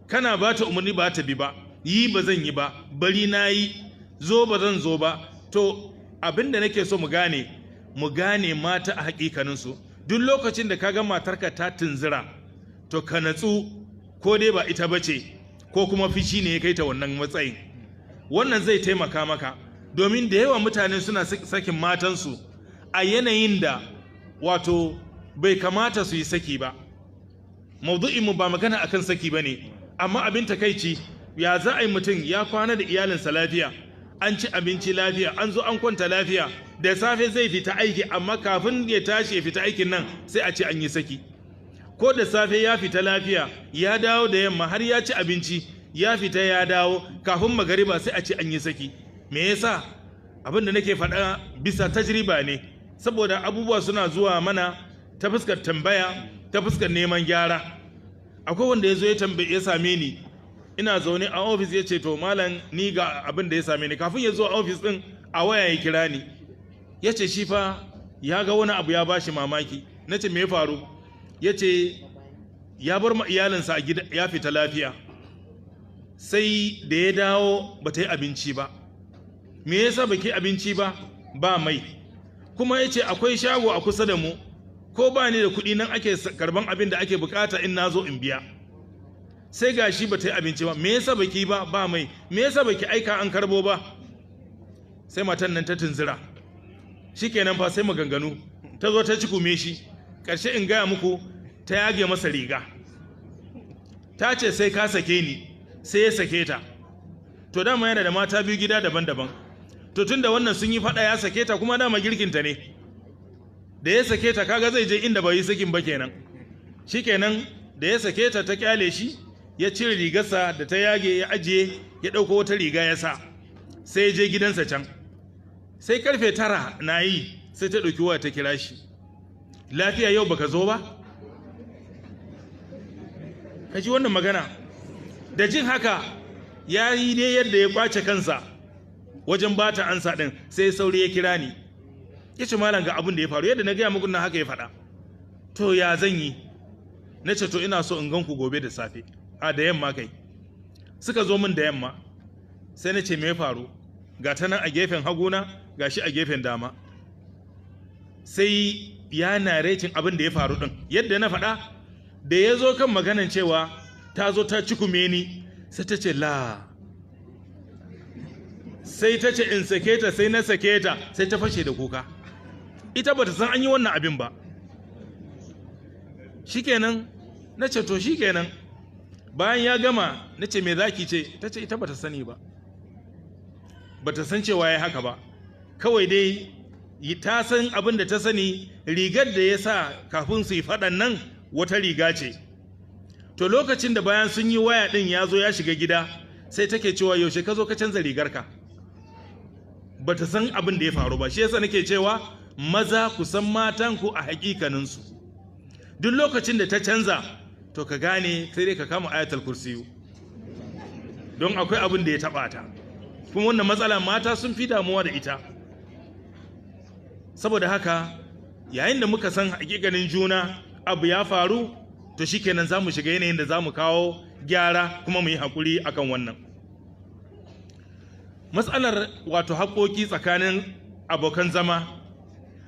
Kana ba ta umarni ba ta bi ba, yi ba zan yi ba, bari na yi, zo ba zan zo ba. To abinda nake so mu gane, mu gane mata a hakikaninsu. Duk lokacin da kaga matarka ta tunzura, to ka natsu, ko dai ba ita bace ko kuma fishi ne ya kai ta wannan matsayin. Wannan zai taimaka maka, domin da yawa mutane suna sakin matansu a yanayin da wato bai kamata su yi saki ba. Maudu'inmu ba magana akan saki ba ne, amma abin takaici, ya za a yi mutum ya kwana da iyalinsa lafiya, an ci abinci lafiya, an zo an kwanta lafiya, da safe zai fita aiki, amma kafin ya tashi ya fita aikin nan sai a ce an yi saki. Ko da safe ya fita lafiya, ya dawo da yamma har ya ci abinci, ya fita ya dawo, kafin magariba sai a ce an yi saki. Me yasa? Abin da nake faɗa bisa tajriba ne, saboda abubuwa suna zuwa mana ta fuskar tambaya, ta fuskar neman gyara. Akwai wanda ya zo ya tambaye, ya same ni ina zaune a ofis, ya ce to malam ni ga abin da ya same ni. Kafin ya zo a ofis din a waya ya kira ni, ya ce shi fa ya ga wani abu ya bashi mamaki. Na ce me ya faru? Ya ce ya bar ma iyalinsa a gida, ya fita lafiya, sai da ya dawo ba ta yi abinci ba. Me yasa baki abinci ba? Ba mai. Kuma ya ce akwai shago a kusa da mu, ko ba ni da kuɗi nan ake karban abin da ake bukata, in na zo in biya. Sai ga shi ba ta yi abinci ba. Me yasa baki ba? Ba mai. Me yasa baki aika an karbo ba? Sai matan nan ta tunzura. Shikenan fa, sai maganganu. Ta zo ta cikume shi. Ƙarshe in gaya muku, ta yage masa riga, ta ce sai ka sake ni. Sai ya sake ta. To dama yana da mata biyu, gida daban-daban. To tunda wannan sun yi fada, ya sake ta, kuma dama girkinta ne. Da ya sake ta, kaga zai je inda bai yi sakin ba kenan. Shikenan, da ya sake ta, ta kyale shi, ya cire rigarsa da ta yage ya ajiye, ya ɗauko wata riga ya sa, sai ya je gidansa can. Sai karfe 9 na yi, sai ta ɗauki waya ta kira shi: "Lafiya yau baka zo ba?" Ka ji wannan magana. Da jin haka, ya yi ne yadda ya kwace kansa wajen ba ta ansa ɗin. Sai sauri ya kira ni, ya ce, "Malam, ga abin da ya faru. Yadda na gaya muku nan haka ya faɗa. To ya zan yi?" Na ce, "To ina so in gan ku gobe da safe, a da yamma kai." Suka zo min da yamma. Sai na ce, "Me ya faru? Ga ta nan a gefen haguna, ga shi a gefen dama." Sai ya narrating abin da ya faru ɗin yadda na faɗa. Da ya zo kan maganan cewa ta zo ta cikume ni, sai ta ce la, sai ta ce in sake ta, sai na sake ta. Sai ta fashe da kuka. Ita bata san an yi wannan abin ba. Shikenan, na ce to shikenan. Bayan ya gama, na ce, "Me zaki ce?" Ta ce ita bata sani ba, bata san cewa ya haka ba. Kawai dai ta san abin da ta sani, rigar da ya sa kafin su yi faɗan nan wata riga ce. To lokacin da bayan sun yi waya ɗin, ya zo ya shiga gida, sai take cewa, "Yaushe ka zo ka canza rigarka?" Bata san abin da ya faru ba. Shi yasa nake cewa maza, ku san matanku a hakikaninsu. Duk lokacin da ta canza, to ka gane, sai dai ka kama Ayatul Kursiyu, don akwai abin da ya taɓa ta. Kuma wannan matsala mata sun fi damuwa da ita. Saboda haka, yayin da muka san hakikanin juna, abu ya faru, to shikenan, za mu shiga yanayin da za mu kawo gyara, kuma mu yi haƙuri akan wannan matsalar. Wato haƙoƙi tsakanin abokan zama,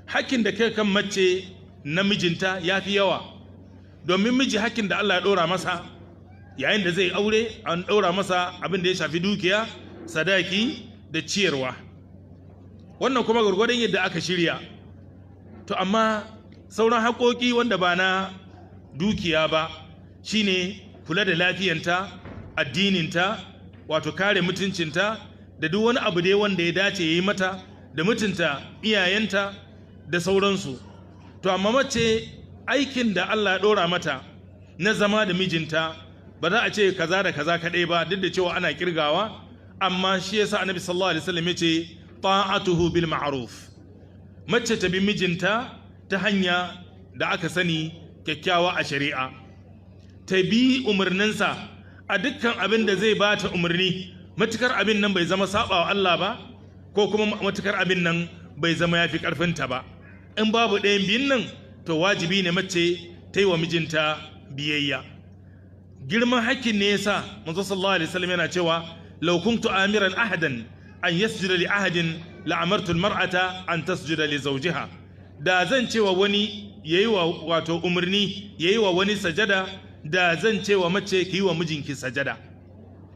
hakkin da kai kan mace na mijinta ya fi yawa, domin miji hakkin da Allah ya ɗora masa yayin da zai aure, an ɗora masa abin da ya shafi dukiya, sadaki da ciyarwa. Wannan kuma gwargwadon yadda aka shirya. To amma sauran haƙoƙi wanda ba na dukiya ba shine kula da lafiyanta, addininta, wato kare mutuncinta, da duk wani abu dai wanda ya dace ya yi mata, da mutunta iyayenta da sauransu. To amma mace, aikin da Allah ya ɗora mata na zama da mijinta, ba za a ce kaza da kaza kaɗai ba, duk da cewa ana kirgawa. Amma shi yasa Annabi sallallahu alaihi wasallam ya ce ta'atuhu bil ma'ruf, mace ta bi mijinta ta hanya da aka sani kyakkyawa a shari'a, ta bi umarninsa a dukkan abin da zai bata umarni, matukar abin nan bai zama sabawa Allah ba, ko kuma matukar abin nan bai zama yafi karfinta ba. In babu ɗayan biyun nan, to wajibi ne mace ta yi wa mijinta biyayya. Girman hakkin ne yasa Manzo sallallahu alaihi wasallam yana cewa, "Law kuntu amiran ahadan an yasjuda li ahadin, la amartu almar'ata an tasjuda li zawjiha." Da zan cewa wani yayi wa, wato umarni yayi wa wani sajada, da zan cewa mace ki yi wa mijinki sajada.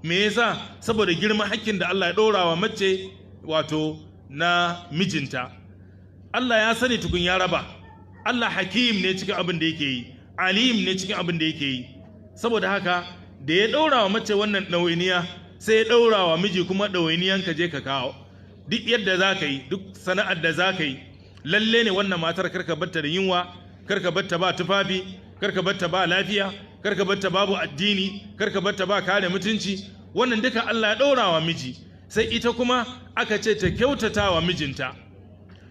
Me yasa? Saboda girman hakkin da Allah ya ɗora wa mace, wato na mijinta. Allah ya sani tukun ya raba. Allah hakim ne cikin abin da yake yi, alim ne cikin abin da yake yi. Saboda haka, da ya ɗaura wa mace wannan ɗawainiya, sai ya ɗaura wa miji kuma ɗawainiyan ka je ka kawo. Duk yadda za ka yi, duk sana'ar da za ka yi, lalle ne wannan matar karka batta da yunwa, karka batta ba tufafi, karka batta ba lafiya, karka batta babu addini, karka batta ba kare mutunci. Wannan duka Allah ya ɗaura wa miji. Sai ita kuma aka ce ta kyautata wa mijinta,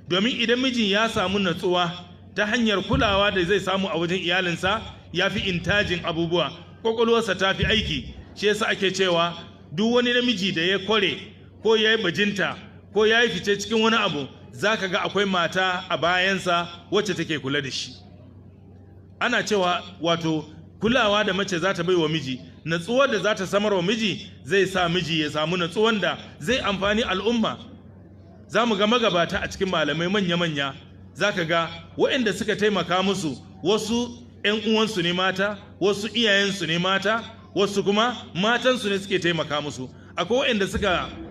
domin idan mijin ya samu natsuwa ta hanyar kulawa da zai samu a wajen iyalinsa, ya fi intajin abubuwa, kwakwalwarsa ta fi aiki. Shi yasa ake cewa duk wani namiji da ya kware, ko ya yi bajinta, ko ya yi fice cikin wani abu, za ka ga akwai mata a bayansa wacce take kula da shi. Ana cewa wato kulawa da mace za ta bai wa miji, natsuwar da za ta samar wa miji, zai sa miji ya samu natsuwan da zai amfani al'umma. Za mu ga magabata a cikin malamai manya-manya, za ka ga waɗanda suka taimaka musu wasu 'yan uwansu ne mata, wasu iyayensu ne mata, wasu kuma matansu ne suke taimaka musu. Akwai waɗanda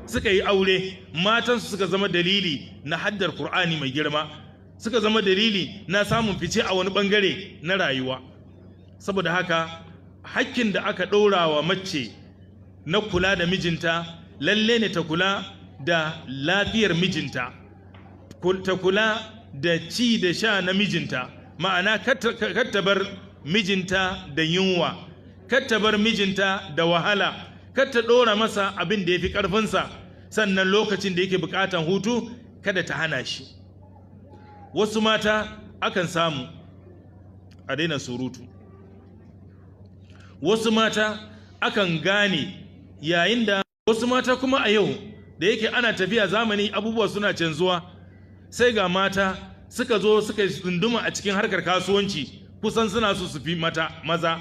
suka yi aure, matansu suka zama dalili na haddar Kur'ani mai girma, suka zama dalili na samun fice a wani bangare na rayuwa. Saboda haka hakkin da aka ɗora wa mace na kula da mijinta, lalle ne ta kula da lafiyar mijinta, ta kula da ci da sha na mijinta, ma'ana kar ta bar mijinta da yunwa, kar ta bar mijinta da wahala, kar ta ɗora masa abin da ya fi ƙarfinsa, sannan lokacin da yake buƙatan hutu kada ta hana shi. Wasu mata akan samu a daina surutu. Wasu mata akan gane yayin da wasu mata kuma a yau da yake ana tafiya zamani, abubuwa suna canzuwa, sai ga mata suka zo suka tsunduma a cikin harkar kasuwanci. Kusan suna so su fi mata maza,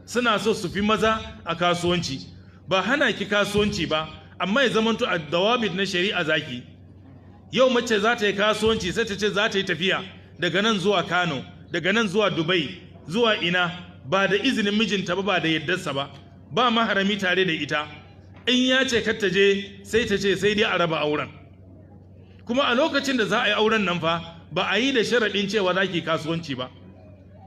suna so su fi maza a kasuwanci. Ba hana ki kasuwanci ba, amma ya zamanto a dawabit na shari'a zaki. Yau mace za ta yi kasuwanci, sai ta ce za ta yi tafiya daga nan zuwa Kano, daga nan zuwa Dubai, zuwa ina, ba da izinin mijinta ba, ba da yaddarsa ba, ba maharami tare da ita. In ya ce kar ta je, sai ta ce sai dai a raba auren. Kuma a lokacin da za a yi auren nan fa, ba a yi da sharaɗin cewa za ki kasuwanci ba.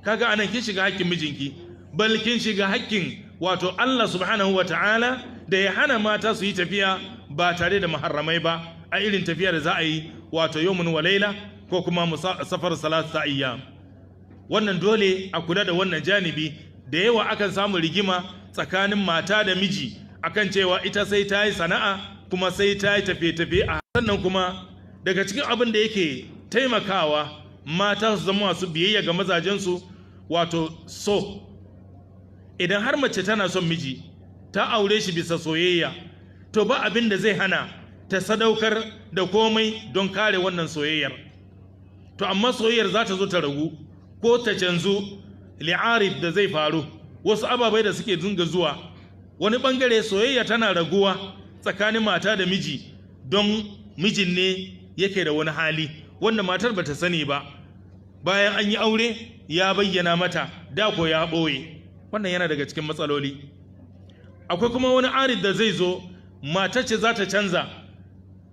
Kaga anan kin shiga hakkin mijinki, bal kin shiga hakkin wato Allah subhanahu wa ta'ala da ya hana mata su yi tafiya ba tare da muharramai ba, a irin tafiya da za a yi wato yawmun wa laila ko kuma safar salasa ayyam. Wannan dole a kula da wannan janibi. Da yawa akan samu rigima tsakanin mata da miji akan cewa ita sai ta yi sana'a kuma sai ta yi tafiye-tafiye. A sannan kuma daga cikin abin da yake taimakawa mata su zama masu biyayya ga mazajensu, wato so. Idan har mace tana son miji, ta aure shi bisa soyayya, to ba abin da zai hana ta sadaukar da komai don kare wannan soyayyar. To amma soyayyar za ta zo ta ragu ko ta canzu li'arif da zai faru, wasu ababai da suke dinga zuwa wani bangare, soyayya tana raguwa tsakanin mata da miji don mijin ne yake da wani hali wanda matar bata sani ba. Bayan an yi aure ya bayyana mata, da ko ya ɓoye. Wannan yana daga cikin matsaloli. Akwai kuma wani arid da zai zo, matar ce za ta canza,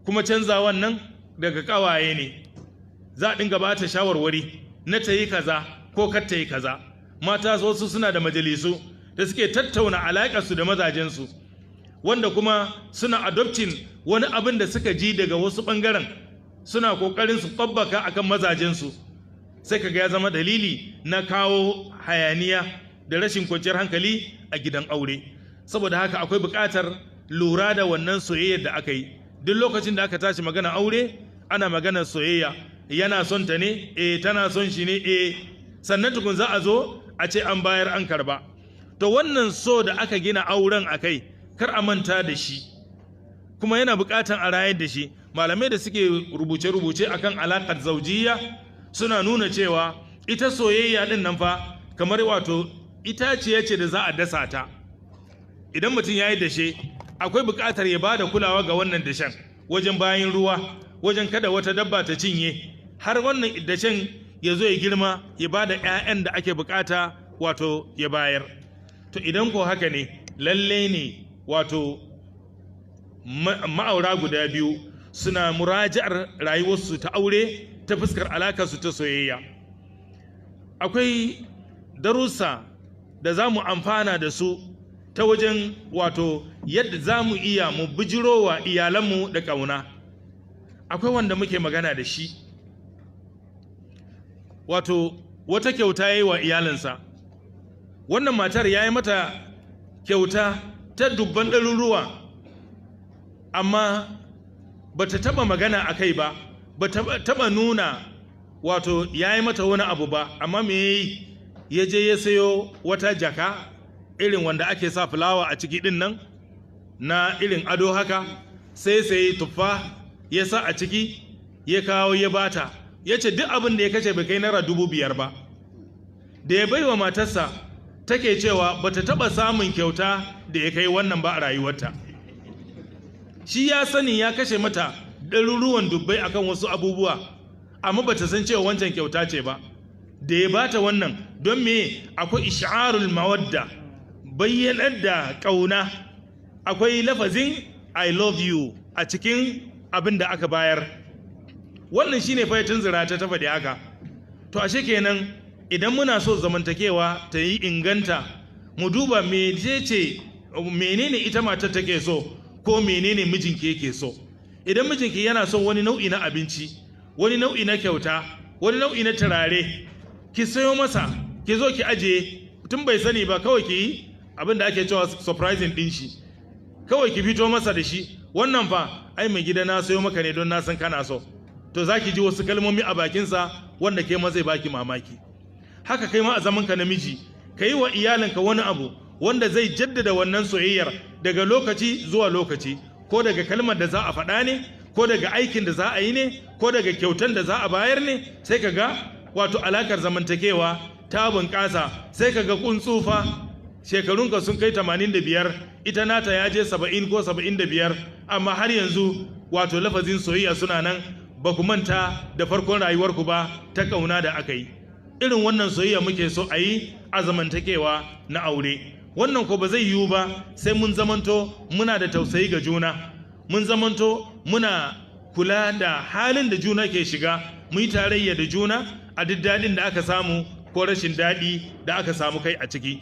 kuma canza wannan daga kawaye ne. Za a dinga ba ta shawarwari na ta yi kaza ko kar ta yi kaza. Mata wasu suna da majalisu da suke tattauna alaƙarsu da mazajensu, wanda kuma suna adopting wani abin da suka ji daga wasu ɓangaren, suna ƙoƙarin su tabbaka akan mazajensu. Sai kaga ya zama dalili na kawo hayaniya da rashin kwanciyar hankali a gidan aure. Saboda haka akwai buƙatar lura da wannan soyayyar da aka yi. Duk lokacin da aka tashi magana aure, ana maganar soyayya. Yana son ta ne? Eh. Tana son shi ne? Eh. Sannan tukun za a zo a ce an bayar an karba. To wannan so da aka gina auren a kai, kar a manta da shi, kuma yana buƙatan a rayar da shi. Malamai da suke rubuce-rubuce akan alaƙar zaujiyya suna nuna cewa ita soyayya din nan fa kamar wato itaciya ce da za a dasa ta. Idan mutum ya yi dashe, akwai buƙatar ya ba da kulawa ga wannan dashen wajen bayan ruwa, wajen kada wata dabba ta cinye, har wannan dashen ya zo ya girma, ya ba da 'ya'yan da ake buƙata, wato ya bayar. To idan ko haka ne, lalle ne wato ma'aura guda biyu suna muraja'ar rayuwarsu ta aure ta fuskar alakarsu ta soyayya. Akwai darussa da za mu amfana da su ta wajen wato yadda za mu iya mu bijirowa iyalanmu da ƙauna. Akwai wanda muke magana da shi, wato wata kyauta ya yi wa iyalinsa. Wannan matar ya yi mata kyauta ta dubban ɗaruruwa, amma ba ta taɓa magana a kai ba, ba ta taɓa nuna wato ya yi mata wani abu ba. Amma me ya yi? Ya je ya sayo wata jaka irin wanda ake sa fulawa a ciki ɗin nan, na irin ado haka, sai sai tuffa ya sa a ciki, ya kawo ya bata. Ya ce duk abin da ya kashe bai kai naira 5,000 ba. Da ya bai wa matarsa, take cewa bata taɓa samun kyauta da ya kai wannan ba a rayuwarta. Shi ya sani ya kashe mata Ɗaruruwan dubbai akan wasu abubuwa, amma bata san cewa wancan kyauta ce ba. Da ya bata wannan, don me? Akwai ish'arul mawadda, bayyanar da ƙauna. Akwai lafazin "I love you" a cikin abin da aka bayar. Wannan shine fa ya tunzura ta, ta faɗi haka. To, ashe kenan idan muna so zamantakewa ta yi inganta, mu duba mecece, menene ita matar take so, ko menene mijinki yake so. Idan mijinki yana son wani nau'i na abinci, wani nau'i na kyauta, wani nau'i na turare, ki sayo masa, ki zo ki ajiye. Tun bai sani ba, kawai ki yi abin da ake cewa surprising din shi. Kawai ki fito masa da shi: "Wannan fa, ai mai gida, na sayo maka ne don na san kana so." To, za ki ji wasu kalmomi a bakinsa wanda ke ma zai baki mamaki. Haka kai ma a zamanka namiji, ka yi wa iyalinka wani abu wanda zai jaddada wannan soyayyar daga lokaci zuwa lokaci, ko daga kalmar da za a faɗa ne, ko daga aikin da za a yi ne, ko daga kyautan da za a bayar ne. Sai ka ga wato alakar zamantakewa ta bunƙasa. Sai ka ga kun tsufa, shekarunka sun kai 85, ita nata ya je 70 ko 75, amma har yanzu wato lafazin soyayya suna nan, ba ku manta da farkon rayuwarku ba ta ƙauna da aka yi. Irin wannan soyayya muke so a yi a zamantakewa na aure. Wannan ko ba zai yiwu ba sai mun zamanto muna da tausayi ga juna, mun zamanto muna kula da halin da juna ke shiga, mu yi tarayya da juna a duk daɗin da aka samu ko rashin daɗi da aka samu kai a ciki.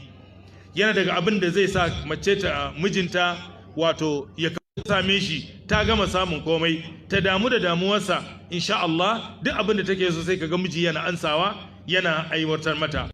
Yana daga abin da zai sa mace ta mijinta wato ya same shi ta gama samun komai, ta damu da damuwarsa. Insha Allah, duk abin da take so, sai kaga miji yana ansawa, yana aiwatar mata.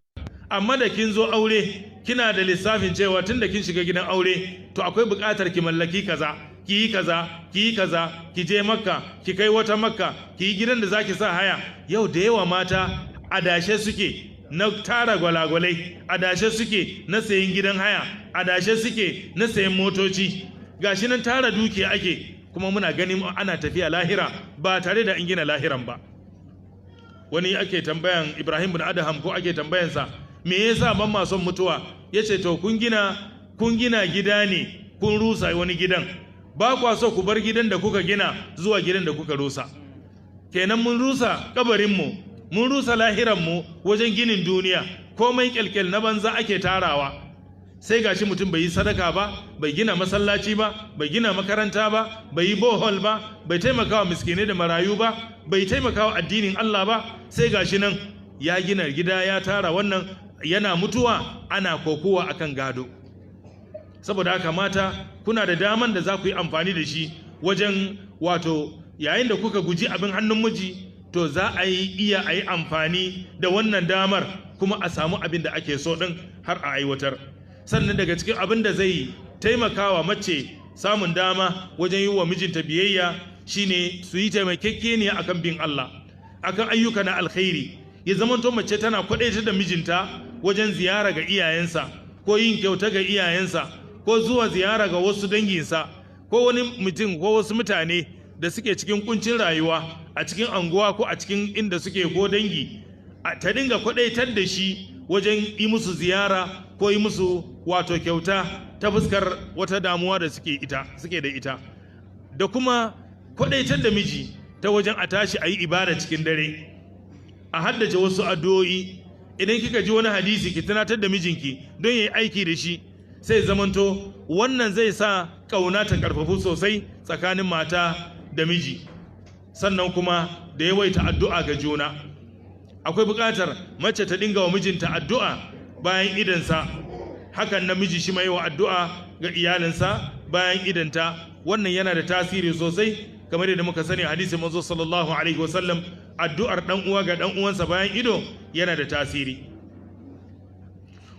Amma da kin zo aure, kina da lissafin cewa tun da kin shiga gidan aure, to akwai buƙatar ki mallaki kaza, ki yi kaza, ki yi kaza, ki je Makka, ki kai wata Makka, ki yi gidan da zaki sa haya. Yau da yawa mata adashe suke na tara gwalagwalai, adashe suke na sayin gidan haya, adashe suke na sayin motoci. Gashi nan tara dukiya ake, kuma muna ganin ana tafiya lahira ba tare da an gina lahiran ba. Wani ake tambayan Ibrahim bin Adham, ko ake tambayansa, me yasa ban ma son mutuwa? Yace, to, kun gina gida ne, kun rusa wani gidan. Ba kwa so ku bar gidan da kuka gina zuwa gidan da kuka rusa. Kenan mun rusa kabarinmu, mun rusa lahiranmu wajen ginin duniya. Komai kyalkyal na banza ake tarawa. Sai gashi mutum bai yi sadaka ba, bai gina masallaci ba, bai gina makaranta ba, bai yi borehole ba, bai taimaka wa miskinai da marayu ba, bai taimaka wa addinin Allah ba. Sai gashi nan ya gina gida, ya tara wannan, yana mutuwa ana kokowa akan gado. Saboda haka mata, kuna da daman da za ku yi amfani da shi wajen wato yayin da kuka guji abin hannun miji, to za a yi iya a yi amfani da wannan damar kuma a samu abin da ake so din har a aiwatar. Sannan daga cikin abin da zai taimakawa mace samun dama wajen yi wa mijinta biyayya shine su yi taimakekeniya akan bin Allah, akan ayyuka na alkhairi. Ya zamanto mace tana kwadaitar da mijinta wajen ziyara ga iyayensa, ko yin kyauta ga iyayensa, ko zuwa ziyara ga wasu danginsa, ko wani mutum ko wasu mutane da suke cikin kuncin rayuwa a cikin anguwa ko a cikin inda suke ko dangi. Ta dinga kwadaitar da shi wajen yi musu ziyara ko yi musu wato kyauta ta fuskar wata damuwa da suke da ita, da kuma kwadaitar da miji ta wajen a tashi a yi ibada cikin dare, a haddace wasu addu'o'i. Idan kika ji wani hadisi, ki tunatar da mijinki don yayi aiki da shi. Sai zamanto wannan zai sa ƙauna ta ƙarfafu sosai tsakanin mata da miji. Sannan kuma da yawaita addu'a ga juna. Akwai buƙatar mace ta dinga wa mijinta addu'a bayan idansa, hakan namiji shi mai wa addu'a ga iyalinsa bayan idanta. Wannan yana da tasiri sosai. Kamar yadda muka sani, hadisin Manzo sallallahu alaihi wasallam, addu'ar dan uwa ga dan uwansa bayan ido yana da tasiri.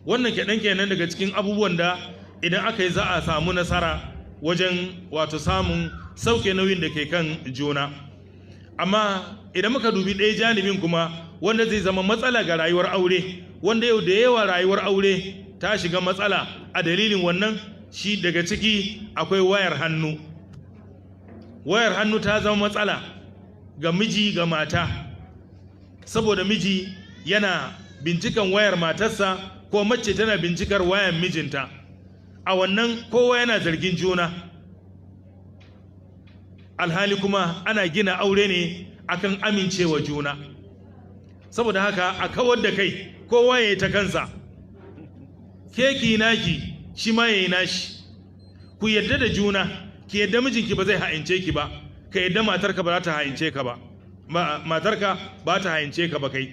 Wannan kenan kenan daga cikin abubuwan da idan aka yi, za a samu nasara wajen wato samun sauke nauyin da ke kan juna. Amma idan muka dubi ɗaya janibin kuma, wanda zai zama matsala ga rayuwar aure, wanda yau da yawa rayuwar aure ta shiga matsala a dalilin wannan shi, daga ciki akwai wayar hannu. Wayar hannu ta zama matsala ga miji, ga mata, saboda miji yana bincikan wayar matarsa, ko mace tana bincikar wayar mijinta. A wannan kowa yana zargin juna. Alhali kuma ana gina aure ne akan amincewa juna. Saboda haka a kawar da kai, kowa ya yi ta kansa, keki naki shi ma ya yi nashi. Ku yadda da juna, ki yadda mijinki ba zai ha'ince ki ba, ka yadda matarka ba za ta ha'ince ka ba, matarka ba ta ha'ince ka ba kai.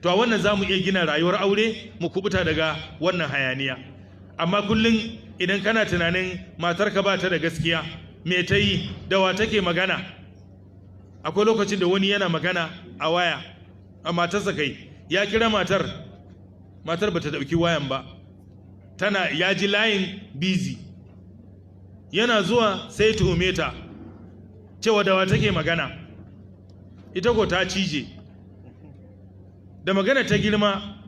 To a wannan za mu iya gina rayuwar aure mu kubuta daga wannan hayaniya. Amma kullum idan kana tunanin matarka ba ta da gaskiya, me ta yi, da wa take magana? Akwai lokacin da wani yana magana a waya a matarsa, kai ya kira matar, matar ba ta dauki wayan ba, tana ya ji layin busy. Yana zuwa sai tuhume ta cewa da wa take magana. Ita ko ta cije. Da magana ta girma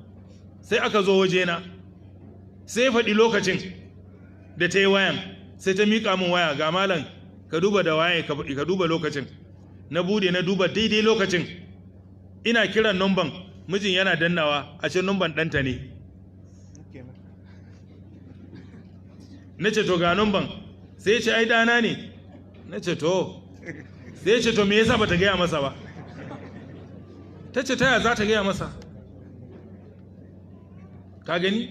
sai aka zo wajena, sai faɗi lokacin da ta yi wayan, sai ta miƙa min waya, ga malam ka duba da waye, ka duba lokacin. Na bude na duba daidai lokacin, ina kiran numban mijin yana dannawa, a ce numban ɗanta ne. Na ce to ga numban, sai ya ce ai dana ne. Na ce to, sai ya ce to me yasa bata gaya masa ba? Ta ce taya za ta gaya masa? Ka gani?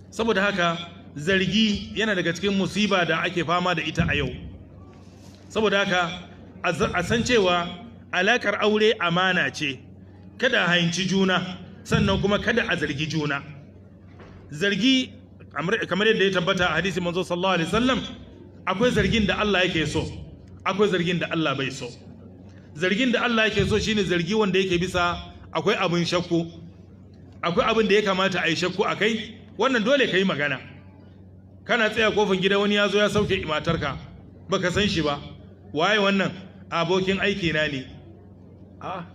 Saboda haka zargi yana daga cikin musiba da ake fama da ita a yau. Saboda haka a san cewa alakar aure amana ce, kada a hainci juna, sannan kuma kada a zargi juna. Zargi kamar yadda ya tabbata a hadisi manzo sallallahu alaihi wasallam, akwai zargin da Allah yake so, akwai zargin da Allah bai so. Zargin da Allah yake so shine zargi wanda yake bisa akwai abin shakku, akwai abin da ya kamata a yi shakku akai, wannan dole ka yi magana. Kana tsaya kofin gida wani ya zo ya sauke matarka, baka san shi ba, waye wannan? Abokin aiki na ne. A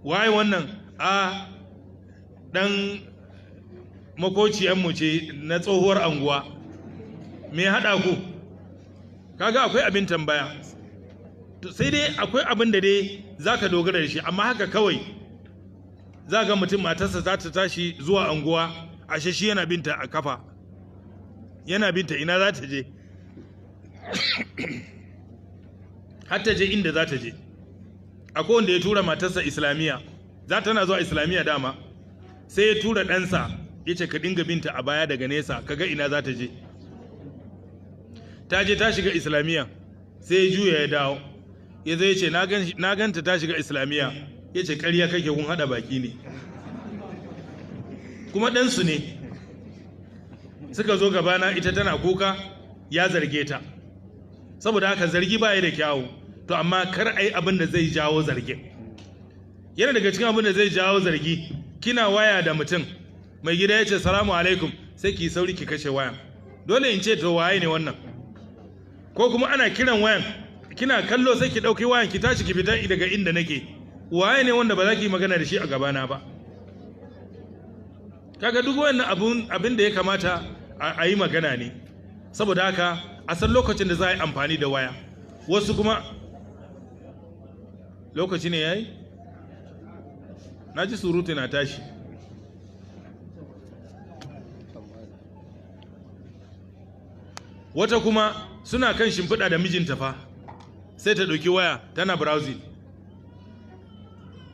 waye wannan? A dan makociyanmu ce na tsohuwar anguwa. Me haɗa ku? Kaga akwai abin tambaya. Sai dai akwai abin da dai zaka dogara da shi, amma haka kawai za ga mutum matarsa za ta tashi zuwa anguwa, ashe shi yana binta a kafa, yana binta ina za ta je, har ta je inda za ta je. Akwai wanda ya tura matarsa islamiyya, za ta na zuwa islamiyya dama, sai ya tura ɗansa ya ce ka dinga binta a baya daga nesa ka ga ina za ta je. Ta je ta shiga islamiyya, sai ya juya ya dawo, ya zai ce na ganta ta shiga islamiyya. Ya ce ƙarya kake, kun haɗa baki ne. Kuma ɗansu ne suka zo gabana, ita tana kuka, ya zarge ta. Saboda haka zargi baya da kyawu, to amma kar a yi abin da zai jawo zargin. Yana daga cikin abin da zai jawo zargi, kina waya da mutum, mai gida ya ce salamu alaikum, sai ki sauri ki kashe wayan. Dole in ce to waye ne wannan? Ko kuma ana kiran wayan, kina kallo sai ki ɗauki wayan ki tashi ki fita daga inda nake. Waye ne wanda ba za ki yi magana da shi a gabana ba? Kaga duk wannan abin da ya kamata a yi magana ne. Saboda haka a san lokacin da za a yi amfani da waya. Wasu kuma lokaci ne yayi? Na ji surutu na tashi. Wata kuma suna kan shimfiɗa da mijinta fa, sai ta ɗauki waya tana browsing,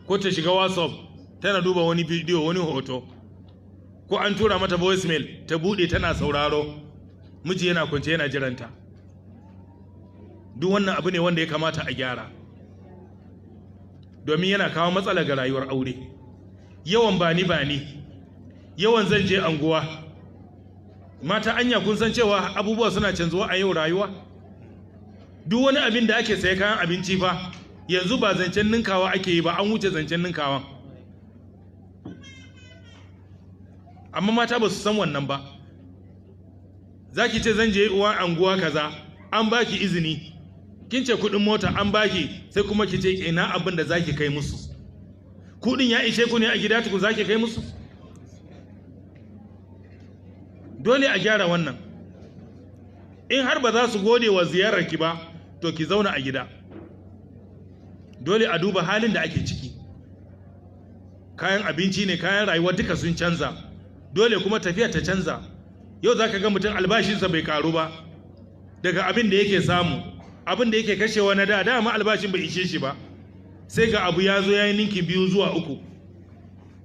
ko ta shiga WhatsApp tana duba wani bidiyo, wani hoto, ko an tura mata voicemail ta buɗe tana sauraro, miji yana kwance yana jiranta. Duk wannan abu ne wanda ya kamata a gyara, domin yana kawo matsala ga rayuwar aure. Yawan bani bani, yawan zan je anguwa. Mata anya kun san cewa abubuwa suna canzuwa a yau rayuwa. Duk wani abin da ake saye kayan abinci fa yanzu ba zancen ninkawa ake yi ba, an wuce zancen ninkawa. Amma mata ba su san wannan ba. Za ki ce zan je uwa anguwa kaza, an baki izini, kin ce kudin mota an baki, sai kuma ki ce ina abin da zaki kai musu. Kudin ya ishe ku ne a gida tukun zaki kai musu? Dole a gyara wannan. In har ba za su gode wa ziyararki ba, to ki zauna a gida. Dole a duba halin da ake ciki. Kayan abinci ne, kayan rayuwa duka sun canza. Dole kuma tafiya ta canza. Yau za ka ga mutum albashinsa bai karu ba daga abin da yake samu, Abin da yake kashewa na da dama albashin bai ishe shi ba, sai ga abu ya zo ya yi ninki 2 zuwa 3.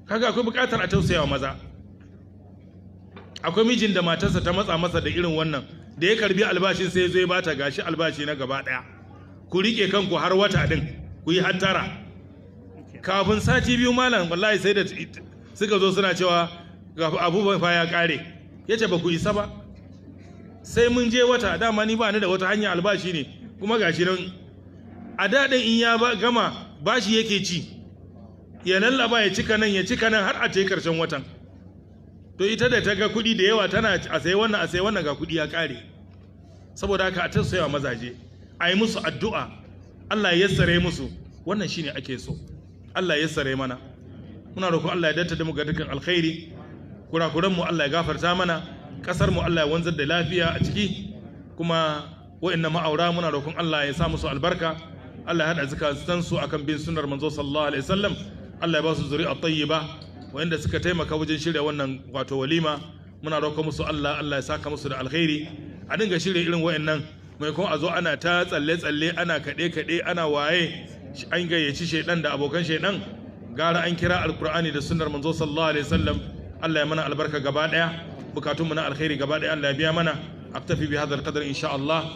Kaga akwai bukatar a tausayawa maza. Akwai mijin da matarsa ta matsa masa da irin wannan, da ya karbi albashin sai ya zo ya bata, gashi albashi na gaba daya, ku rike kanku har wata din, ku yi hattara. Kafin sati 2 malam wallahi sai da suka zo suna cewa ga abubuwan fa ya kare. Yace ba ku isa ba, sai mun je wata, dama ni ba ni da wata hanya, albashi ne kuma gashi nan. A daɗin in ya gama bashi yake ci, ya lallaba ya cika nan ya cika nan har a ce karshen watan. To ita da ta ga kuɗi da yawa tana a sayi wannan a sayi wannan, ga kuɗi ya ƙare. Saboda haka a tausayawa mazaje, a yi musu addu'a, Allah ya yassare musu. Wannan shine ake so, Allah ya yassare mana. Muna roƙon Allah ya datta da mu ga dukkan alkhairi, kurakuran mu Allah ya gafarta mana, kasar mu Allah ya wanzar da lafiya a ciki, kuma wa'annan ma'aura muna roƙon Allah ya sa musu albarka, Allah ya haɗa zakatan su akan bin sunnar manzo sallallahu alaihi wasallam, Allah ya ba su zuri'a tayyiba. Wa'anda suka taimaka wajen shirya wannan wato walima, muna roƙon musu Allah, Allah ya saka musu da alkhairi. A dinga shirya irin wa'annan, maimakon a zo ana ta tsalle-tsalle, ana kaɗe-kaɗe, ana waye, an gayyaci shaidan da abokan shaidan, gara an kira alkur'ani da sunnar manzo sallallahu alaihi wasallam. Allah ya mana albarka gaba daya, bukatunmu na alkhairi gaba daya Allah ya biya mana. Aktafi bi hadha alqadar insha Allah,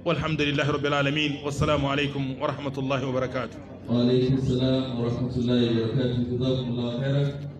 walhamdulillahi rabbil alamin, wassalamu alaikum wa rahmatullahi wa barakatuh. Wa alaikum salam wa rahmatullahi wa barakatuh. Jazakumullahu khairan.